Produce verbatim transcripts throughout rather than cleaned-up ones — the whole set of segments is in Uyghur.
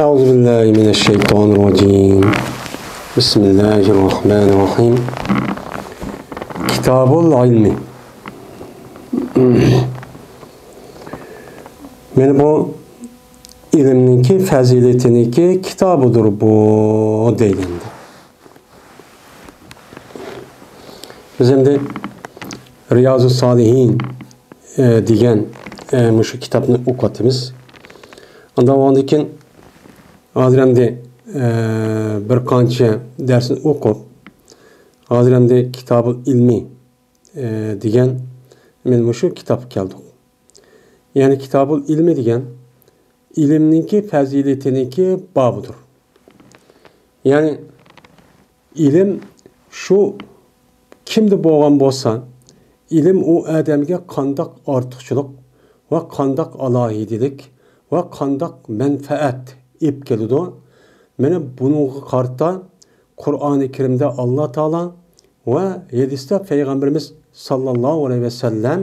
أعوذ بالله من الشيطان الرجيم. بسم الله الرحمن الرحيم. كتاب العلم. مانا بۇ ئىلىمنىڭكى پەزىلىتىنىڭكى كىتابىدۇر بۇ دەيدۇ. بىز ئەمدى رىيازۇ سالىھىن، ئە، دېگەن، ئە، مۇشۇ كىتابنى ئوقۇۋاتىمىز. ئاندىن ئاندىن كېيىن ھازىر ئەمدى، ئە، بىر قانچە دەرسنى ئوقۇپ، ھازىر ئەمدى كىتابۇل ئىلمى، ئە، دېگەن مانا مۇشۇ كىتابقا كەلدۇق. يەنى كىتابۇل ئىلمى دېگەن ئىلىمنىڭكى پەزىلىتىنىڭكى بابىدۇر. يەنى ئىلىم شۇ كىمدە بولغان بولسا، ئىلىم ئۇ ئادەمگە قانداق ئارتۇقچىلىق ۋە قانداق ئالاھىدىلىك ۋە قانداق مەنپەئەت ئېلىپ كېلىدۇ. مانا بۇنىڭغا قارىتا قۇرئانى كەرىمدە ئاللا تائالا ۋە ھەدىستە پەيغەمبىرىمىز ساللاللاھۇ ئەلەيھى ۋەسەللەم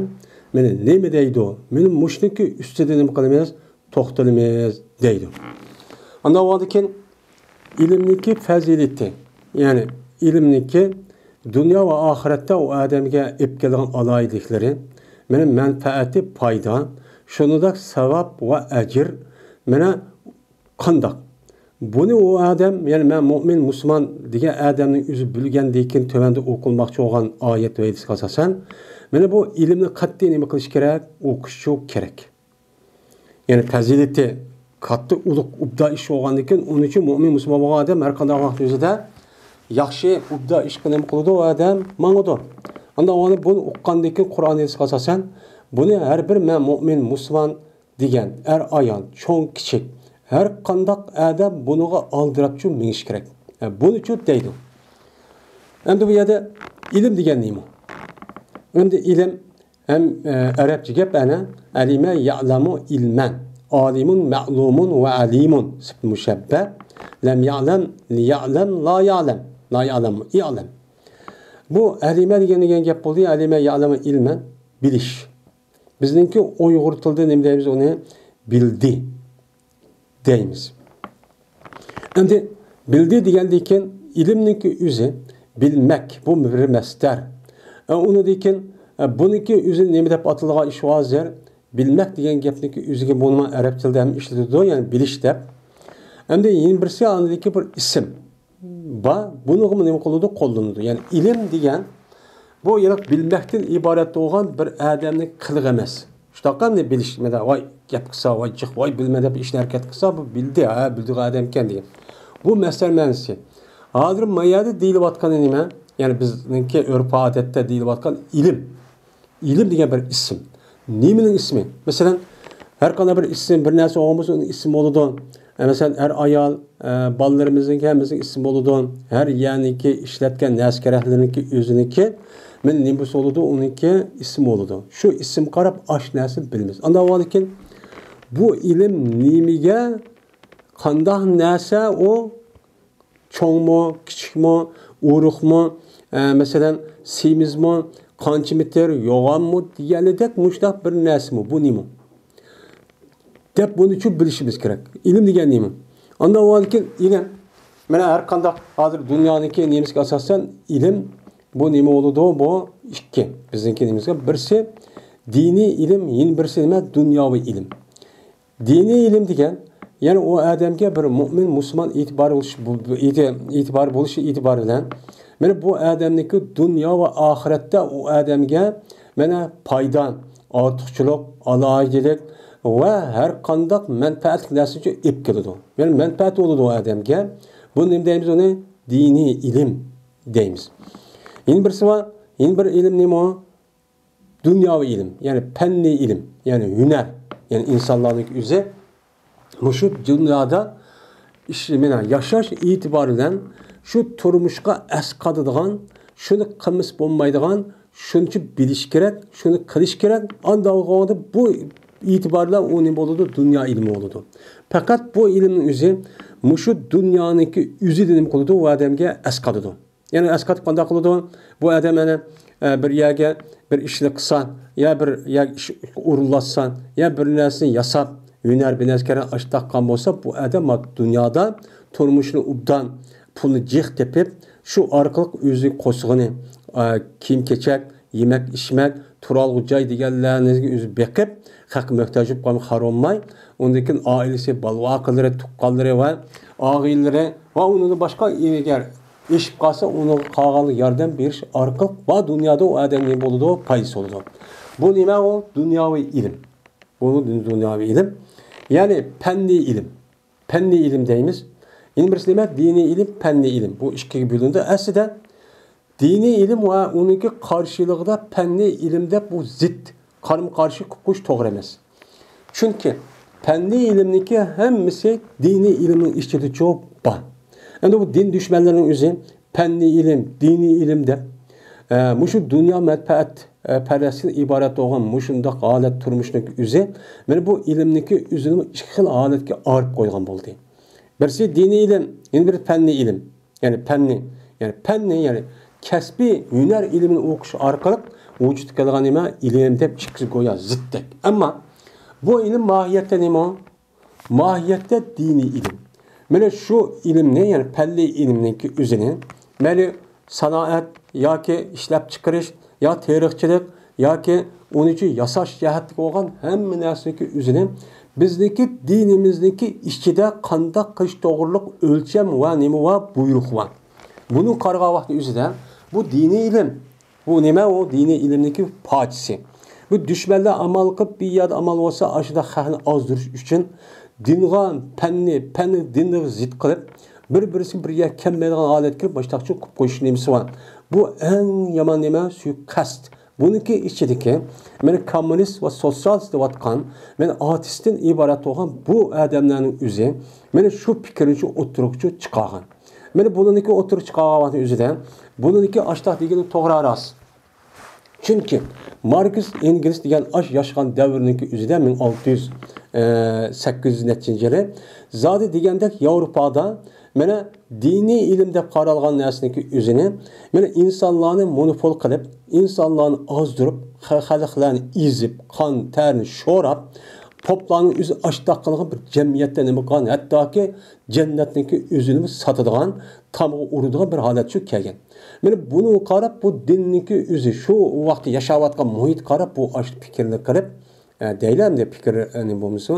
مانا نېمە دەيدۇ؟ مانا مۇشۇنىڭكى ئۈستىدە نېمە قىلىمىز؟ توختىلىمىز دەيدۇ. ئاندىن ئاندىن كېيىن ئىلىمنىڭكى پەزىلىتى، يەنى ئىلىمنىڭكى دۇنيا ۋە ئاخىرەتتە ئۇ ئادەمگە ئېلىپ كېلىدىغان ئالاھىدىلىكلىرى، مانا مەنپەئەتى، پايدا، شۇنداق ساۋاب ۋە ئەجىر، مانا قانداق؟ بۇنى ئۇ ئادەم، يەنى مەن مۇئمىن، مۇسۇلمان دېگەن ئادەمنىڭ ئۆزى بىلگەندىن كېيىن تۆۋەندە ئوقۇلماقچى بولغان ئايەت ۋە ھەدىسكە ئاساسەن، مانا بۇ ئىلىمنى قەتئىي نېمە قىلىش كېرەك؟ ئوقۇشچۇ كېرەك. يەنى پەزىلىتى كاتتا، ئۇلۇغ، ئوبدان ئىش بولغاندىن كېيىن، ئۇنىڭ ئۈچۈن مۇئمىن، مۇسۇلمان بولغان ئادەم ھەر قانداق ۋاقىت ئۆزىدە ياخشى، ئوبدان ئىشقا نېمە قىلىدۇ ئۇ ئادەم؟ ماڭىدۇ. ئاندىن ئۇنى، بۇنى ئۇققاندىن كېيىن قۇرئان ھەدىسكە ئاساسەن، بۇنى ھەر بىر مەن مۇئمىن، مۇسۇلمان دېگەن ئەر-ئايال، چوڭ-كىچىك، ھەر قانداق ئادەم بۇنىڭغا ئالدىراپچۇ مېڭىش كېرەك. ھە، بۇنىچۇ دەيدۇ. ئەمدى بۇ يەردە ئىلىم دېگەن نېمە؟ ئەمدى ئىلىم ھەم، ئە، ئەرەبچە گەپ ئەنە، ئەلىمە يەئلەمۇ ئىلمەن، ئالىمۇن مەئلۇمۇن ۋە ئەلىمۇن، سىفەت مۇشەببە، لەم يەئلەم، لىيەئلەم، لا يەئلەم، لا يەئلەمۇ، ئىئلەم. بۇ ئەلىمە دېگەن، دېگەن گەپ بولدى، ئەلىمە يەئلەمۇ ئىلمەن، بىلىش. بىزنىڭكى ئۇيغۇر تىلىدا نېمە دەيمىز ئۇنى؟ بىلدى دەيمىز. ئەمدى بىلدى دېگەندىن كېيىن ئىلىمنىڭكى ئۆزى بىلمەك، بۇ بىر مەسدەر. ئە، ئۇنىڭدىن كېيىن، ئە، بۇنىڭكى ئۆزى نېمە دەپ ئاتىلىدىغان ئىش ھازىر؟ بىلمەك دېگەن گەپنىڭكى ئۆزىگە بولما ئەرەب تىلىدا ھەم ئىشلىتىدۇ، يەنى بىلىش دەپ. ئەمدى يەنە بىرسى ئاندىكى بىر ئىسىم بار، بۇنىڭغىمۇ نېمە قىلىدۇ؟ قوللىنىدۇ. يەنى ئىلىم دېگەن بۇ يەنە بىلمەكتىن ئىبارەت بولغان بىر ئادەمنىڭ قىلىقى ئەمەس. شۇنداققا ئەمدى بىلىش، مەدە، ۋاي گەپ قىلسا، ۋاي جىق، ۋاي بىلمە دەپ ئىشنى ھەرىكەت قىلسا، بۇ بىلدى، ھە، بىلىدىغان ئادەمكەن دېگەن. بۇ مەسىلە مەنىسى. ھازىر ما يەردە دېيىلىۋاتقىنى نېمە؟ يەنى بىزنىڭكى ئۆرپ-ئادەتتە دېيىلىۋاتقان ئىلىم. ئىلىم دېگەن بىر ئىسىم. نېمىنىڭ ئىسمى؟ مەسىلەن، ھەر قانداق بىر ئىسىم، بىر نەرسە بولغان بولسا، ئۇنىڭ ئىسمى بولىدۇ. ئە، مەسىلەن، ئەر-ئايال، ئە، بالىلىرىمىزنىڭكى ھەممىسىنىڭ ئىسمى بولىدۇ. ھەر يەرنىڭكى ئىشلەتكەن نەرسە-كەرەكلىرىنىڭكى ئۆزىنىڭكى، مەن نېمىسى بولىدۇ، ئۇنىڭكى ئىسمى بولىدۇ. شۇ ئىسىمگە قاراپ ئاشۇ نەرسىنى بىلىمىز. ئاندىن بولغاندىن كېيىن بۇ ئىلىم نېمىگە، قانداق نەرسە ئۇ؟ چوڭمۇ، كىچىكمۇ، ئورۇقمۇ، ئە، مەسىلەن، سېمىزمۇ، قانچە مېتىر، يوغانمۇ دېگەنلىدەك مۇشۇنداق بىر نەرسىمۇ، بۇ نېمە؟ دەپ بۇنىچۇ بىلىشىمىز كېرەك. ئىلىم دېگەن نېمە؟ ئاندىن ئۇنىڭدىن كېيىن ئىلىم. مانا ھەر قانداق ھازىر دۇنيانىڭكى نېمىسىگە ئاساسەن ئىلىم، بۇ نېمە بولىدۇ؟ بۇ ئىككى. بىزنىڭكى نېمىسىگە بىرسى دىنىي ئىلىم، يەنە بىرسى نېمە؟ دۇنياۋى ئىلىم. دىنىي ئىلىم دېگەن، يەنى ئۇ ئادەمگە بىر مۇئمىن، مۇسۇلمان ئېتىبارى بولۇش، بۇ، بۇ ئېتى-، ئېتىبارى بولۇشى ئېتىبارى بىلەن، مانا بۇ ئادەمنىڭكى دۇنيا ۋە ئاخىرەتتە ئۇ ئادەمگە مانا پايدا، ئارتۇقچىلىق، ئالاھىدىلىك ۋە ھەر قانداق مەنپەئەتلىك نەرسىنى ئېلىپ كېلىدۇ. يەنى مەنپەئەت بولىدۇ ئۇ ئادەمگە. بۇنى نېمە دەيمىز ئۇنى؟ دىنىي ئىلىم دەيمىز. يەنە بىرسى بار، يەنە بىر ئىلىم نېمە ئۇ؟ دۇنياۋى ئىلىم، يەنى پەننىي ئىلىم، يەنى ھۈنەر، يەنى ئىنسانلارنىڭ ئۆزى مۇشۇ دۇنيادا ئىش، مانا ياشاش ئېتىبارى بىلەن شۇ تۇرمۇشقا ئەسقاتىدىغان، شۇنى قىلمىسا بولمايدىغان، شۇنچە بىلىش كېرەك، شۇنى قىلىش كېرەك، ئانداق بولغاندا بۇ ئېتىبار بىلەن ئۇ نېمە بولىدۇ؟ دۇنيا ئىلمى بولىدۇ. پەقەت بۇ ئىلىمنىڭ ئۆزى مۇشۇ دۇنيانىڭكى ئۆزىدە نېمە قىلىدۇ؟ ئۇ ئادەمگە ئەسقاتىدۇ. يەنى ئەسقاتىپ قانداق قىلىدۇ؟ بۇ ئادەم ئەنە، ئە، بىر يەرگە بىر ئىشنى قىلسا، يا بىر يەرگە ئىش ئورۇنلاشسا، يا بىر نەرسىنى ياساپ، ھۈنەر بىنەسكەرنى ئاشتاققان بولسا، بۇ ئادەم ما دۇنيادا تۇرمۇشنى ئوبدان، پۇلنى جىق تېپىپ، شۇ ئارقىلىق ئۆزى قورسىقىنى، ئە، كىيىم-كېچەك، يېمەك-ئىچمەك، تۇرالغۇ جاي دېگەنلەرنى ئۆزى بېقىپ، خەققە موھتاج بولۇپ قالماي، خار بولماي، ئۇندىن كېيىن ئائىلىسى، بالا-ۋاقىلىرى، تۇغقانلىرى ۋە ئاغىنىلىرى ۋە ئۇنىڭدىن باشقا ئېگەر ئېشىپ قالسا، ئۇنىڭغا قالغانلىق ياردەم بېرىش ئارقىلىق ۋە دۇنيادا ئۇ ئادەمنىڭ نېمە بولىدۇ؟ پايدىسى بولىدۇ. بۇ نېمە ئۇ؟ دۇنياۋى ئىلىم. بۇ دۇنياۋى ئىلىم. يەنى پەننىي ئىلىم. پەننىي ئىلىم دەيمىز. يەنە بىرسى نېمە؟ دىنىي ئىلىم، پەننىي ئىلىم. بۇ ئىككىگە بۆلۈنىدۇ. ئەسلىدە دىنىي ئىلىم ۋە ئۇنىڭكى قارشىلىقىدا پەننىي ئىلىم دەپ بۇ زىت، قارىمۇ قارشى قىلىپ قويۇش توغرا ئەمەس. چۈنكى پەننىي ئىلىمنىڭكى ھەممىسى دىنىي ئىلىمنىڭ ئىچىدىچۇ بار. ئەمدى بۇ دىن دۈشمەنلىرىنىڭ ئۆزى پەننىي ئىلىم، دىنىي ئىلىم دەپ، ئە، مۇشۇ دۇنيا مەنپەئەت، ئە، پەرەستىن ئىبارەت بولغان مۇشۇنداق ھالەت تۇرمۇشنىڭ ئۆزى، مانا بۇ ئىلىمنىڭكى ئۆزىنى ئىككى خىل ھالەتكە ئايرىپ قويغان بولدى. بىرسى دىنىي ئىلىم، يەنە بىرى پەننىي ئىلىم. يەنى پەننى، يەنى پەننى، يەنى كەسپىي ھۈنەر ئىلمىنى ئوقۇش ئارقىلىق ۋۇجۇدقا كەلگەن نېمە؟ ئىلىم دەپ ئىككىسى گويا زىتتەك. ئەمما بۇ ئىلىم ماھىيەتتە نېمە؟ ماھىيەتتە دىنىي ئىلىم. مانا شۇ ئىلىمنى، يەنى پەننىي ئىلىمنىڭكى ئۆزىنى، مەيلى سانائەت ياكى ئىشلەپچىقىرىش يا تېرىقچىلىق ياكى ئۇنى ياساش جەھەتتىكى بولغان ھەممە نەرسىنىڭكى ئۆزىنى بىزنىڭكى دىنىمىزنىڭكى ئىچىدە قانداق قىلىش توغرۇلۇق ئۆلچەم ۋە نېمە ۋە بۇيرۇق بار. بۇنى قارىغان ۋاقىتنىڭ ئۆزىدە بۇ دىنىي ئىلىم. بۇ نېمە؟ ئۇ دىنىي ئىلىمنىڭكى پارچىسى. بۇ دۈشمەنلەر ئامال قىلىپ، بىر يەردە ئامال بولسا، ئاشۇنداق خەقنى ئازدۇرۇش ئۈچۈن دىنغا، پەننى، پەننى دىنغا زىت قىلىپ، بىر-بىرسى بىر يەرگە كەلمەيدىغان ھالەتكە كىرىپ، مۇشۇنداقچە قىلىپ قويۇش نېمىسى بار. بۇ ئەڭ يامان نېمە؟ سۇيىقەست. بۇنىڭكى ئىچىدىكى، مانا كوممۇنىست ۋە سوتسىيالىست دەۋاتقان، مانا ئارتىستتىن ئىبارەت بولغان بۇ ئادەملەرنىڭ ئۆزى، مانا شۇ پىكىرنى شۇ ئوتتۇرىغا چىقارغان. مانا بۇنىڭكى ئوتتۇرىغا چىقارغان ۋاقتى ئۆزىدە، بۇنىڭكى ئاشتاق دېگىنى توغرا راست. چۈنكى ماركس ئېنگېلس دېگەن ئاش ياشىغان دەۋرنىڭكى ئۆزىدە مىڭ ئالتە يۈز، ئە، سەككىز يۈز نەچچىنچى يىلى زادى دېگەندەك ياۋروپادا مانا دىنىي ئىلىم دەپ قارالغان نەرسىنىڭكى ئۆزىنى مانا ئىنسانلارنى مونوپول قىلىپ، ئىنسانلارنى ئازدۇرۇپ، خە-، خەلقلەرنى ئېزىپ، قان، تەرنى شوراپ، پوپلارنىڭ ئۆزى ئاشتاق قىلغان بىر جەمئىيەتتە نېمە قىلغان، ھەتتاكى جەننەتنىڭكى ئۆزىنىمۇ ساتىدىغان، تامغا ئۇرىدىغان بىر ھالەت شۇ كەلگەن. مانا بۇنىڭغا قاراپ بۇ دىننىڭكى ئۆزى شۇ ۋاقىتتا ياشاۋاتقان مۇھىتقا قاراپ بۇ ئاشۇ پىكىرنى قىلىپ، ئە، دەيلى ئەمدى پىكىر، ئە، نېمە بولمىسا،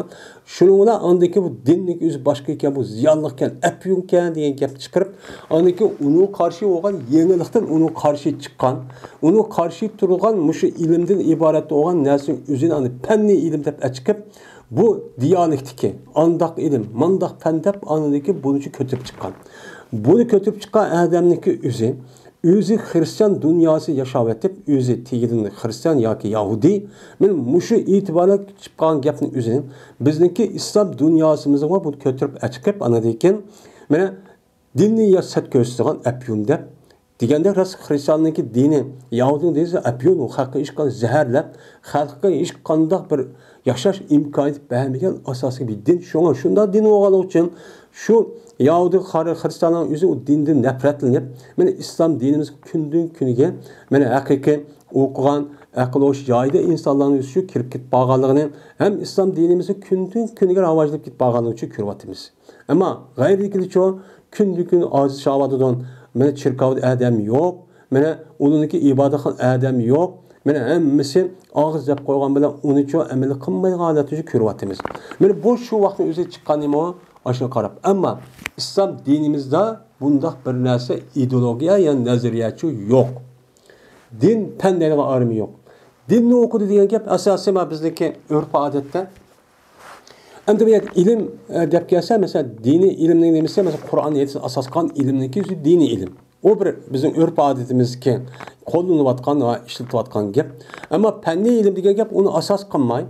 شۇنىڭ بىلەن ئاندىن كېيىن بۇ دىننىڭكى ئۆزى باشقا ئىكەن، بۇ زىيانلىق ئىكەن، ئەپيۇن ئىكەن دېگەن گەپنى چىقىرىپ، ئاندىن كېيىن ئۇنىڭغا قارشى بولغان يېڭىلىقتىن ئۇنىڭغا قارشى چىققان، ئۇنىڭغا قارشى تۇرغان مۇشۇ ئىلىمدىن ئىبارەت بولغان نەرسىنىڭ ئۆزىنى ئاندىن پەننىي ئىلىم دەپ ئەچىقىپ، بۇ دىيالېكتىكى، ئانداق ئىلىم، مانداق پەن دەپ ئاندىن كېيىن بۇنىچە كۆتۈرۈپ چىققان. بۇنى كۆتۈرۈپ چىققان ئادەمنىڭكى ئۆزى، ئۆزى خىرىستىيان دۇنياسى ياشاۋېتىپ، ئۆزى تېگىدىن خىرىستىيان ياكى يەھۇدىي، مانا مۇشۇ ئېتىبارلىق چىققان گەپنىڭ ئۆزىنى بىزنىڭكى ئىسلام دۇنياسىمىزغا بۇنى كۆتۈرۈپ ئەچىقىپ، ئاندىن كېيىن مانا دىننى يا سەت كۆرسىتىدىغان ئەپيۇن دەپ دېگەندەك، راست خىرىستىياننىڭكى دىنى، يەھۇدىينىڭ دىنى ئەپيۇن، ئۇ خەلققە ھېچقانداق زەھەرلەپ، خەلققە ھېچقانداق بىر ياشاش ئىمكانىيىتى بەرمىگەن ئاساسىي بىر دىن. شۇڭا شۇنداق دىن بولغانلىقى ئۈچۈن شۇ يەھۇدىي خار-، خىرىستىيانلارنىڭ ئۆزى ئۇ دىندىن نەپرەتلىنىپ، مانا ئىسلام دىنىمىز كۈندىن كۈنگە، مانا ھەقىقىي ئوقۇغان، ئەقلى ھوش جايىدا ئىنسانلارنىڭ ئۆزى شۇ كىرىپ كېتىپ بارغانلىقىنى، ھەم ئىسلام دىنىمىزنىڭ كۈندىن كۈنگە راۋاجلىنىپ كېتىپ بارغانلىقىنى شۇ كۆرۈۋاتىمىز. ئەمما غەيرىدىكىلىچۇ كۈندىن كۈن ئاجىزلىشىۋاتىدۇ. مانا چېركاۋدا ئادەم يوق، مانا ئۇلارنىڭكى ئىبادەتخانا ئادەم يوق، مانا ھەممىسى ئاغزى دەپ قويغان بىلەن ئۇنىچۇ ئەمەلىي قىلمايدىغان ھالەتنى كۆرۈۋاتىمىز. مانا بۇ شۇ ۋاقىتنىڭ ئۆزىگە چىققان نېمە ئۇ؟ ئاشۇنى قاراپ. ئەمما ئىسلام دىنىمىزدا بۇنداق بىر نەرسە ئىدېئولوگىيە يا نەزەرىيەچۇ يوق. دىن پەن دەيدىغان ئايرىمى يوق. دىننى ئوقۇدى دېگەن گەپ ئاساسىي ما بىزنىڭكى ئۆرپ ئادەتتە. ئەمدى بۇ يەردە ئىلىم، ئە، دەپ كەلسە، مەسىلەن، دىنىي ئىلىمنىڭ نېمىسى، مەسىلەن، قۇرئان ھەدىسنى ئاساس قىلغان ئىلىمنىڭكى ئۆزى دىنىي ئىلىم. ئۇ بىر بىزنىڭ ئۆرپ ئادىتىمىزدىكى قوللىنىۋاتقان ۋە ئىشلىتىۋاتقان گەپ. ئەمما پەننىي ئىلىم دېگەن گەپ ئۇنى ئاساس قىلماي،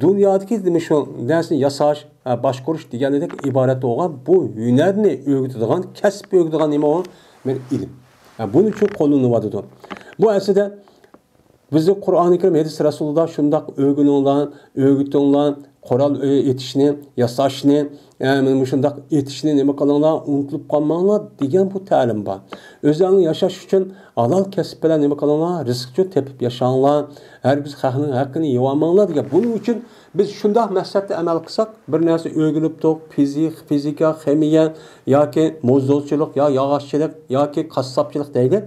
دۇنيادىكى مۇشۇ نەرسىنى ياساش، ئە، باشقۇرۇش دېگەنلىرىدەك ئىبارەت بولغان بۇ ھۈنەرنى ئۆگىتىدىغان، كەسىپ ئۆگىتىدىغان نېمە ئۇ؟ مانا ئىلىم. ئە، بۇنىڭ ئۈچۈن قوللىنىۋاتىدۇ. بۇ ئەسلىدە بىزنى قۇرئانى كەرىم، ھەدىس رەسۇلىدا شۇنداق ئۆگىنىڭلار، ئۆگىتىڭلار، قورال ئېتىشنى، ياساشنى، ئە، مانا مۇشۇنداق ئېتىشنى نېمە قىلىڭلار، ئۇنتۇلۇپ قالماڭلار دېگەن بۇ تەلىم بار. ئۆزلەرنىڭ ياشاش ئۈچۈن ھالال كەسىپ بىلەن نېمە قىلىڭلار، رىزىق ئۈچۈن تېپىپ ياشاڭلار، ھەرگىز خەقنىڭ ھەققىنى يېۋالماڭلار دېگەن. بۇنىڭ ئۈچۈن بىز شۇنداق مەقسەتتە ئەمەل قىلساق، بىر نەرسە ئۆگىنىپتۇق، فىزىك، فىزىكا، خىمىيە ياكى موزدوزچىلىق يا ياغاچچىلىق ياكى قاسساپچىلىق دەيلى.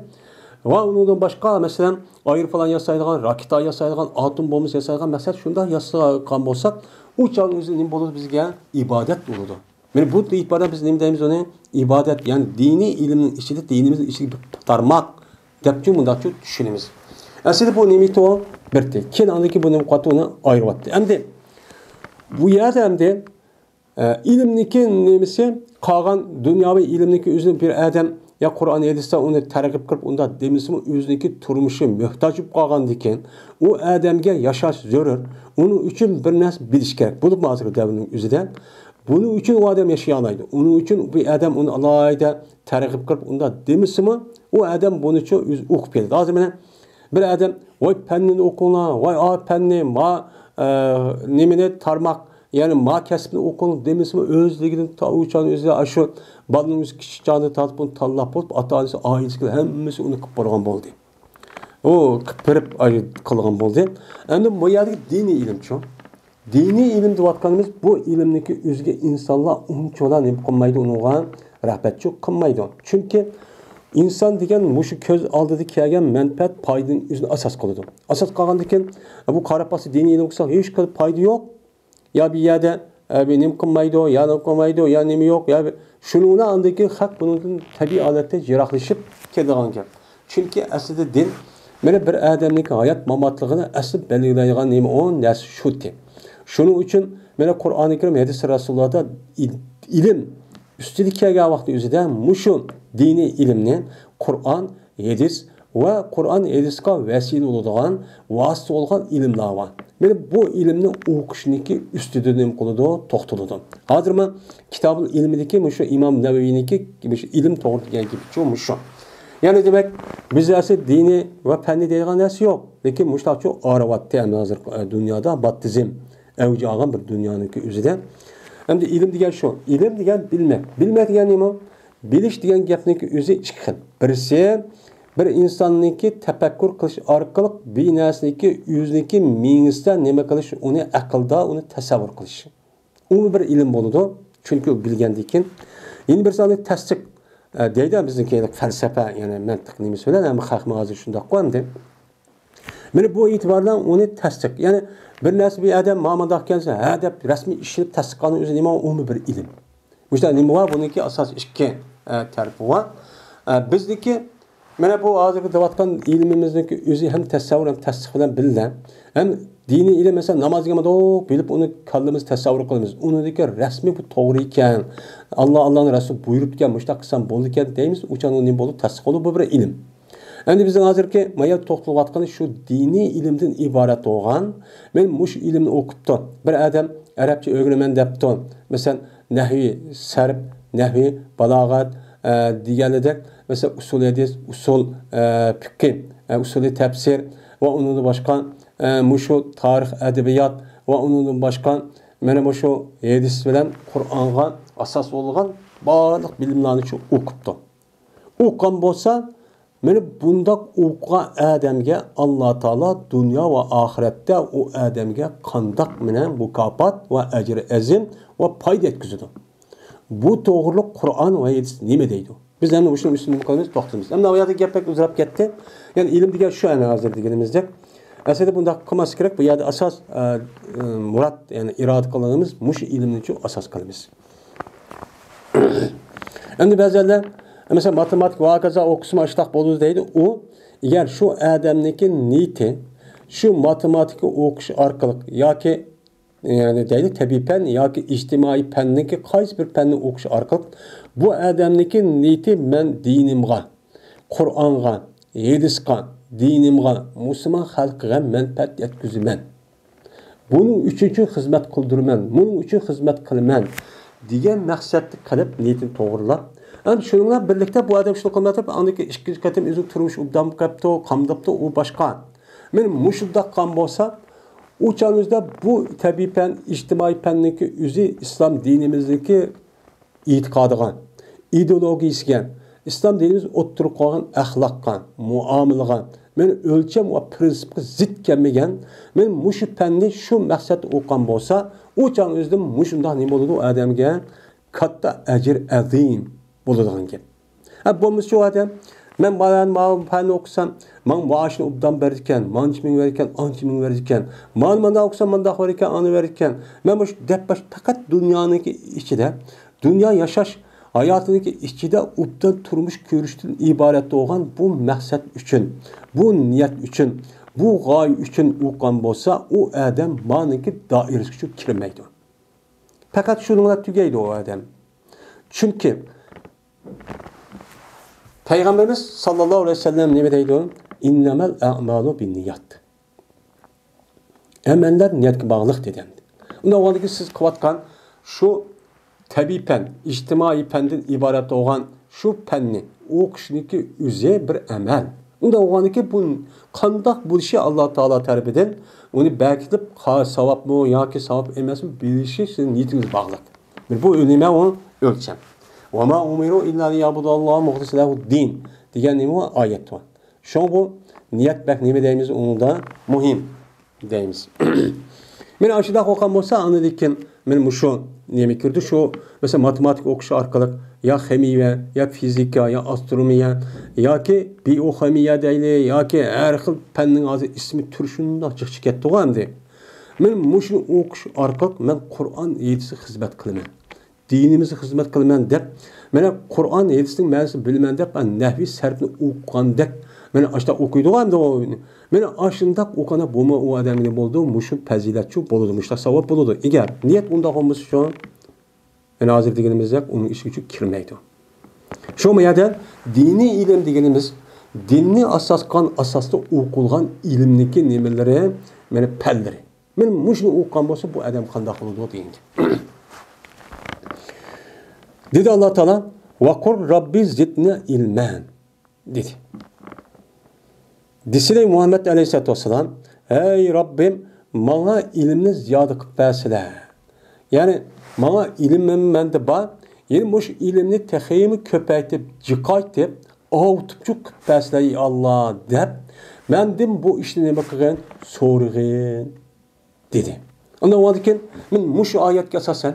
ۋە ئۇنىڭدىن باشقا، مەسىلەن، ئايروپىلان ياسايدىغان، راكېتا ياسايدىغان، ئاتوم بومبىسى ياسايدىغان مەقسەت شۇنداق ياسىغان بولساق، ئۇ چاغنىڭ ئۆزى نېمە بولىدۇ؟ بىزگە ئىبادەت بولىدۇ. مانا بۇ ئېتىباردا بىز نېمە دەيمىز ئۇنى؟ ئىبادەت، يەنى دىنىي ئىلىمنىڭ ئىچىدە، دىنىمىزنىڭ ئىچىدىكى بىر تارماق دەپچۇ مۇنداقچۇ چۈشىنىمىز. ئەسلىدە بۇ نېمە ئىدى ئۇ؟ بىر تىل. كېيىن ئاندىن كېيىن بۇ نېمە قىلىۋاتتى؟ ئۇنى ئايرىۋاتتى. ئەمدى بۇ يەردە ئەمدى ئە، ئىلىمنىكى نېمىسى؟ قالغان دۇنياۋى ئىلىمنىكى ئۆزىنى بىر ئادەم يا قۇرئان ھەدىستە ئۇنى تەرغىب قىلىپ ئۇنداق دېمىسىمۇ، ئۆزىنىكى تۇرمۇشى موھتاج بولۇپ قالغاندىكىن، ئۇ ئادەمگە ياشاش زۆرۈر. ئۇنىڭ ئۈچۈن بىر نەرسە بىلىش كېرەك. بولۇپمۇ ھازىرقى دەۋرنىڭ ئۆزىدە بۇنىڭ ئۈچۈن ئۇ ئادەم ياشىيالايدۇ. ئۇنىڭ ئۈچۈن بۇ ئادەم ئۇنى ئالاھىدە تەرغىب قىلىپ ئۇنداق دېمىسىمۇ، ئۇ ئادەم بۇنىچۇ ئۆزى ئوقۇپ كېتىدۇ. ھازىر مانا بىر ئادەم، ۋاي پەننىنى ئوقۇڭلار، ۋاي ئا پەننى، ما، ئە، نېمىنى، تارماق، يەنى ما كەسىپنى ئوقۇڭ دېمىسىمۇ، ئۆزلۈكىدىن تا ئۇ چاغنىڭ ئۆزىدە ئاشۇ بالىنىڭ ئۆزى كىچىك چاغدا تارتىپ ئۇنى تاللاپ بولۇپ، ئاتا-ئانىسى، ئائىلىسىگە ھەممىسى ئۇنى قىلىپ بولغان بولدى. ئۇ قىلىپ بېرىپ، ئاي، قىلغان بولدى. ئەمدى بۇ يەردىكى دىنىي ئىلىمچۇ؟ دىنىي ئىلىم دەۋاتقىنىمىز بۇ ئىلىمنىكى ئۆزىگە ئىنسانلار ئۇنچىۋالا نېمە قىلمايدۇ، ئۇنىڭغا رىغبەتچۇ قىلمايدۇ. چۈنكى ئىنسان دېگەن مۇشۇ كۆز ئالدىدا كەلگەن مەنپەئەت، پايدىنى ئۆزىنى ئاساس قىلىدۇ. ئاساس قىلغاندىكىن بۇ قاراپ باقسا دىنىي ئىلىم قىلسا ھېچ قىلىپ پايدا يوق. يا بۇ يەردە، ئە، بۇ نېمە قىلمايدۇ، يا نېمە قىلمايدۇ، يا نېمە يوق، يا بۇ، شۇنىڭ بىلەن ئاندىن كېيىن خەق بۇنىڭدىن تەبىئىي ھالەتتە يىراقلىشىپ كېتىدىغان گەپ. چۈنكى ئەسلىدە دىن، مانا بىر ئادەمنىڭكى ھايات ماماتلىقىنى ئەسلى بەلگىلەيدىغان نېمە ئۇ نەرسە شۇتى. شۇنىڭ ئۈچۈن مانا قۇرئانى كەرىم، ھەدىس رەسۇللاردا ئىل-، ئىلىم ئۈستىدە كەلگەن ۋاقتى ئۆزىدە مۇشۇ دىنىي ئىلىمنى قۇرئان، ھەدىس ۋە قۇرئان، ھەدىسقا ۋەسىلە بولىدىغان، ۋاسىتە بولغان ئىلىملار بار. مانا بۇ ئىلىمنى ئوقۇشنىڭكى ئۈستىدە نېمە قىلىدۇ؟ توختىلىدۇ. ھازىر مەن كىتابۇل ئىلمىدىكى مۇشۇ ئىمام نەۋەۋىنىڭكى مۇشۇ ئىلىم توغرىلىق دېگەن گېپىچۇ مۇشۇ. يەنى دېمەك، بىز ئەسلى دىنىي ۋە پەننىي دەيدىغان نەرسە يوق. لېكىن مۇشۇنداقچۇ ئايرىۋاتتى ئەمدى ھازىر، ئە، دۇنيادا باتتىزم ئەۋج ئالغان بىر دۇنيانىڭكى ئۆزىدە. ئەمدى ئىلىم دېگەن شۇ. ئىلىم دېگەن بىلمەك. بىلمەك دېگەن نېمە؟ بىلىش دېگەن گەپنىڭكى ئۆزى ئىككى خىل. بىرسى، بىر ئىنساننىڭكى تەپەككۇر قىلىش ئارقىلىق بىر نەرسىنىڭكى ئۆزىنىڭكى مېڭىسىدە نېمە قىلىش، ئۇنى ئەقىلدا ئۇنى تەسەۋۋۇر قىلىش. ئۇمۇ بىر ئىلىم بولىدۇ. چۈنكى ئۇ بىلگەندىن كېيىن. يەنە بىرسى ئۇنى تەستىق، ئە، دەيدۇ بىزنىڭكى فەلسەپە، يەنى مەنتىق نېمىسى بىلەن، ھەممە خەقمۇ ھازىر شۇنداققۇ ئەمدى. مانا بۇ ئېتىبار بىلەن ئۇنى تەستىق. يەنى بىر نەرسە بىر ئادەم مانا مۇنداق ئىكەن، ھە دەپ رەسمىي ئىشىنىپ تەستىقلىغان ئۆزى نېمە ئۇمۇ بىر ئىلىم. مۇشۇنداق نېمە بار؟ بۇنىڭكى ئاساس ئىككى، ئە، تەرىپى بار. ئە، بىزنىڭكى مانا بۇ ھازىرقى دەۋاتقان ئىلمىمىزنىڭكى ئۆزى ھەم تەسەۋۋۇر ھەم تەستىق بىلەن بىللە. ھەم دىنىي ئىلىم مەسىلەن ناماز دېگەن بىلىپ ئۇنى كاللىمىزدا تەسەۋۋۇر قىلىمىز. ئۇنىڭدىكى رەسمىي بۇ توغرا ئىكەن. ئاللا، ئاللانىڭ رەسۇلى بۇيرۇپتىكەن، مۇشۇنداق قىلسام بولىدىكەن دەيمىز. ئۇ چاغدا نېمە بولىدۇ؟ تەستىق بولىدۇ، بۇ بىر ئىلىم. ئەمدى بىزنىڭ ھازىرقى مايا توختىلىۋاتقىنى شۇ دىنىي ئىلىمدىن ئىبارەت بولغان، مەن مۇشۇ ئىلىمنى ئوقۇپتۇ. بىر ئادەم ئەرەبچە ئۆگىنىمەن دەپتۇ. مەسىلەن، نەھۋى سەرپ، نەھۋى بالاغەت، ئە، دېگەنلىدەك، مەسىلەن، ئۇسۇل ھەدىس، ئۇسۇل، ئە، پىققى، ئە، ئۇسۇلى تەپسىر ۋە ئۇنىڭدىن باشقا، ئە، مۇشۇ تارىخ ئەدەبىيات ۋە ئۇنىڭدىن باشقا، مانا مۇشۇ ھەدىس بىلەن قۇرئانغا ئاساس بولغان بارلىق بىلىملەرنى شۇ ئوقۇپتۇ. ئوقۇغان بولسا، مانا بۇنداق ئوقۇغان ئادەمگە ئاللا تائالا دۇنيا ۋە ئاخىرەتتە ئۇ ئادەمگە قانداق مانا مۇكاپات ۋە ئەجرى ئەزىم ۋە پايدا يەتكۈزىدۇ. بۇ توغرۇلۇق قۇرئان ۋە ھەدىس نېمە دەيدۇ؟ بىز ئەمدى مۇشۇنىڭ ئۈستىدە نېمە قىلىمىز؟ توختىلىمىز. ئەمدى ئۇ يەردە گەپ بەك ئۇزىراپ كەتتى. يەنى ئىلىم دېگەن شۇ ئەنە ھازىر دېگىنىمىزدەك. ئەسلىدە بۇنداق قىلماسلىق كېرەك. بۇ يەردە ئاساس، ئە، ئە، مۇراد، يەنى ئىرادە قىلغىنىمىز مۇشۇ ئىلىمنى شۇ ئاساس قىلىمىز. ئەمدى بەزىلەر، مەسىلەن، ماتېماتىكا ۋە ھاكازا ئوقۇسىمۇ ئاشۇنداق بولىدۇ دەيدۇ. ئۇ، ئەگەر شۇ ئادەمنىڭكى نىيىتى شۇ ماتېماتىكا ئوقۇش ئارقىلىق ياكى، يەنى دەيلى، تەبىئىي پەن ياكى ئىجتىمائىي پەننىڭكى قايسى بىر پەننى ئوقۇش ئارقىلىق بۇ ئادەمنىڭكى نىيىتى مەن دىنىمغا، قۇرئانغا، ھەدىسقا، دىنىمغا، مۇسۇلمان خەلقىگە مەنپەئەت يەتكۈزىمەن. بۇنىڭ ئۈچۈن خىزمەت قىلدۇرىمەن، بۇنىڭ ئۈچۈن خىزمەت قىلىمەن دېگەن مەقسەتتە قىلىپ، نىيىتىنى توغرىلاپ، ھەم شۇنىڭ بىلەن بىرلىكتە بۇ ئادەم شۇنى قىلمايتتى، ئاندىن كېيىن ئىككىنچى قېتىم ئۆزىنىڭ تۇرمۇشى ئوبدان قاپتۇ، قامداپتۇ، ئۇ باشقا. مانا مۇشۇنداق قىلغان بولسا، ئۇ چاغنىڭ ئۆزىدە بۇ تەبىئىي پەن، ئىجتىمائىي پەننىڭكى ئۆزى ئىسلام دىنىمىزنىڭكى ئېتىقادىغا، ئىدېئولوگىيىسىگە، ئىسلام دىنىمىز ئوتتۇرىغا قويغان ئەخلاققا، مۇئامىلىغا، مانا ئۆلچەم ۋە پىرىنسىپقا زىت كەلمىگەن، مانا مۇشۇ پەننى شۇ مەقسەتتە ئوقۇغان بولسا، ئۇ چاغنىڭ ئۆزىدە مۇشۇنداق نېمە بولىدۇ ئۇ ئادەمگە؟ كاتتا ئەجىر ئەزىم بولىدىغان گەپ. ھە، بولمىسا شۇ ئادەم، مەن مانا ماۋۇ پەننى ئوقۇسام، ماڭا مائاشنى ئوبدان بېرىدىكەن، مانچە مىڭ بېرىدىكەن، ئانچە مىڭ بېرىدىكەن، مانا مانداق ئوقۇسام، مانداق بېرىدىكەن، ئانا بېرىدىكەن. مەن مۇشۇ دەپ باش پەقەت دۇنيانىڭكى ئىچىدە، دۇنيا ياشاش ھاياتىنىڭكى ئىچىدە ئوبدان تۇرمۇش كۆرۈشتىن ئىبارەت بولغان بۇ مەقسەت ئۈچۈن، بۇ نىيەت ئۈچۈن، بۇ غايە ئۈچۈن ئوقۇغان بولسا، ئۇ ئادەم مانىڭكى دائىرىسىگە كىرمەيدۇ. پەقەت شۇنىڭ بىلەن تۈگەيدۇ ئۇ ئادەم. چۈنكى پەيغەمبىرىمىز ساللاللاھۇ ئەلەيھى ۋەسەللەم نېمە دەيدۇ؟ «ئىننەمەل ئەمالۇ بىننىيات.» ئەمەللەر نىيەتكە باغلىق دېدى. ئۇنداق بولغاندىكىن سىز قىلىۋاتقان شۇ تەبىئىي پەن، ئىجتىمائىي پەندىن ئىبارەت بولغان شۇ پەننى ئوقۇشنىڭكى ئۆزى بىر ئەمەل. ئۇنداق بولغاندىكىن بۇ قانداق بولۇشى ئاللا تائالا تەرىپىدىن ئۇنى بەكىتىپ قا-، ساۋابمۇ ياكى ساۋاب ئەمەسمۇ بىلىشى سىزنىڭ نىيىتىڭىزگە باغلىق. بۇ نېمە ئۇ؟ ئۆلچەم. «ۋەما ئۇمىرۇ ئىللا لىيەبۇدۇللاھە مۇخلىسىنە لەھۇددىن» دېگەن نېمە ئۇ؟ ئايەت بار. شۇڭا بۇ نىيەت بەك نېمە دەيمىز ئۇنىڭدا؟ مۇھىم دەيمىز. مانا ئاشۇنداق ئوقۇغان بولسا، ئاندىن كېيىن مانا مۇشۇ نېمە كىرىدۇ؟ شۇ، مەسىلەن، ماتېماتىكا ئوقۇش ئارقىلىق يا خىمىيە، يا فىزىكا، يا ئاسترونومىيە، ياكى بىئوخىمىيە دەيلى، ياكى ھەر خىل پەننىڭ ھازىر ئىسمى تۈرى شۇنداق جىق چىقىپ كەتتىغۇ ئەمدى. مانا مۇشۇنى ئوقۇش ئارقىلىق مەن قۇرئان ھەدىسكە خىزمەت قىلىمەن، دىنىمىزگە خىزمەت قىلىمەن دەپ، مانا قۇرئان ھەدىسنىڭ مەنىسىنى بىلىمەن دەپ، نەھۋى سەرپنى ئوقۇغاندەك، مانا ئاشۇنداق ئوقۇيدىغۇ ئەمدى ئۇ. مانا ئاشۇنداق ئوقۇغاندا بۇمۇ ئۇ ئادەمگە نېمە بولىدۇ؟ مۇشۇ پەزىلەتچۇ بولىدۇ، مۇشۇنداق ساۋاب بولىدۇ. ئەگەر نىيەت ئۇنداق بولمىسا شۇ، مانا ھازىر دېگىنىمىزدەك ئۇنىڭ ئىچىگە كىرمەيدۇ. شۇ يەردە دىنىي ئىلىم دېگىنىمىز دىننى ئاساس قىلغان، ئاساستا ئوقۇلغان ئىلىمنىڭكى نېمىلىرى، مانا پەنلىرى. مانا مۇشۇنى ئوقۇغان بولسا، بۇ ئادەم قانداق بولىدۇ دېگەن گەپ. دېدى ئاللا تائالا، «ۋەقۇل رەببى زىدنى ئىلمەن» دېدى. دېسىلى مۇھەممەد ئەلەيھىسسالاتۇ ۋەسسالام، «ھەي رەببىم، ماڭا ئىلىمنى زىيادە قىلىپ بەرسىلە.» يەنى، ماڭا ئىلىم مەندە بار، يەنى مۇشۇ ئىلىمنى تېخىمۇ كۆپەيتىپ، جىقايتىپ، ئاۋۇتۇپچۇ قىلىپ بەرسىلە، ئەي ئاللا، دەپ، مەندىن بۇ ئىشنى نېمە قىلغىن؟ سورىغىن، دېدى. ئاندىن ئۇنىڭدىن كېيىن مەن مۇشۇ ئايەتكە ئاساسەن،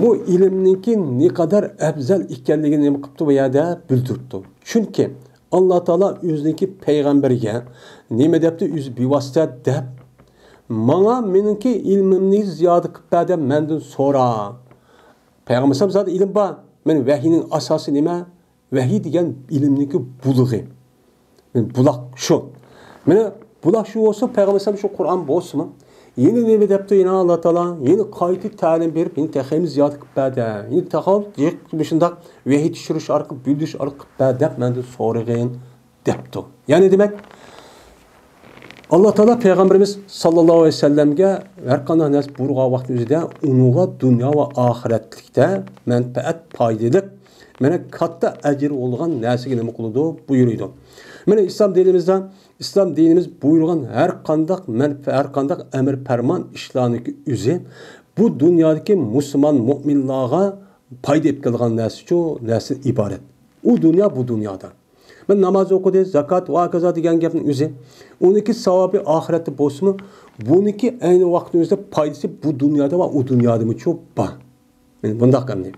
بۇ ئىلىمنىڭكى نەقەدەر ئەۋزەل ئىكەنلىكىنى نېمە قىپتۇ؟ بۇ يەردە بىلدۈرۈپتۇ. چۈنكى ئاللا تائالا ئۆزىنىڭكى پەيغەمبىرىگە نېمە دەپتۇ؟ ئۆزى بىۋاسىتە دەپ، ماڭا مېنىڭكى ئىلمىمنى زىيادە قىلىپ بەر دەپ مەندىن سورا. پەيغەمبەر ئەلەيھىسسالام زادى ئىلىم بار. مانا ۋەھىينىڭ ئاساسى نېمە؟ ۋەھىي دېگەن ئىلىمنىڭكى بۇلىقى. مانا بۇلاق شۇ. مانا بۇلاق شۇ بولسا، پەيغەمبەر ئەلەيھىسسالام شۇ قۇرئان بولسىمۇ، يەنە نېمە دەپتۇ يەنە ئاللا تائالا؟ يەنە قايتا تەلىم بېرىپ، يەنە تېخىمۇ زىيادە قىلىپ بەر دە. يەنە تېخىمۇ مۇشۇنداق ۋەھىي چۈشۈرۈش ئارقىلىق، بىلدۈرۈش ئارقىلىپ قىلىپ بەر دەپ مەندىن سورىغىن، دەپتۇ. يەنى دېمەك، ئاللا تائالا پەيغەمبىرىمىز ساللاللاھۇ ئەلەيھى ۋەسەللەمگە ھەر قانداق نەرسە بۇيرۇغان ۋاقتىمىزدا ئۇنىڭغا دۇنيا ۋە ئاخىرەتلىكتە مەنپەئەت، پايدىلىق، مانا كاتتا ئەجىر بولىدىغان نەرسىگە نېمە قىلىدۇ؟ بۇيرۇيدۇ. مانا ئىسلام دىنىمىزدا، ئىسلام دىنىمىز بۇيرۇغان ھەر قانداق مەنپە-، ھەر قانداق ئەمر پەرمان ئىشلارنىڭكى ئۆزى بۇ دۇنيادىكى مۇسۇلمان مۆمىنلارغا پايدا ئېلىپ كېلىدىغان نەرسىچۇ، نەرسىدىن ئىبارەت. ئۇ دۇنيا، بۇ دۇنيادا. مانا ناماز ئوقۇدى، زاكات ۋە ھاكازا دېگەن گەپنىڭ ئۆزى. ئۇنىڭكى ساۋابى ئاخىرەتتە بولسىمۇ، بۇنىڭكى ئەينى ۋاقىتنىڭ ئۆزىدە پايدىسى بۇ دۇنيادا ۋە ئۇ دۇنيادىمۇچۇ بار. مانا بۇنداق ئەمدى.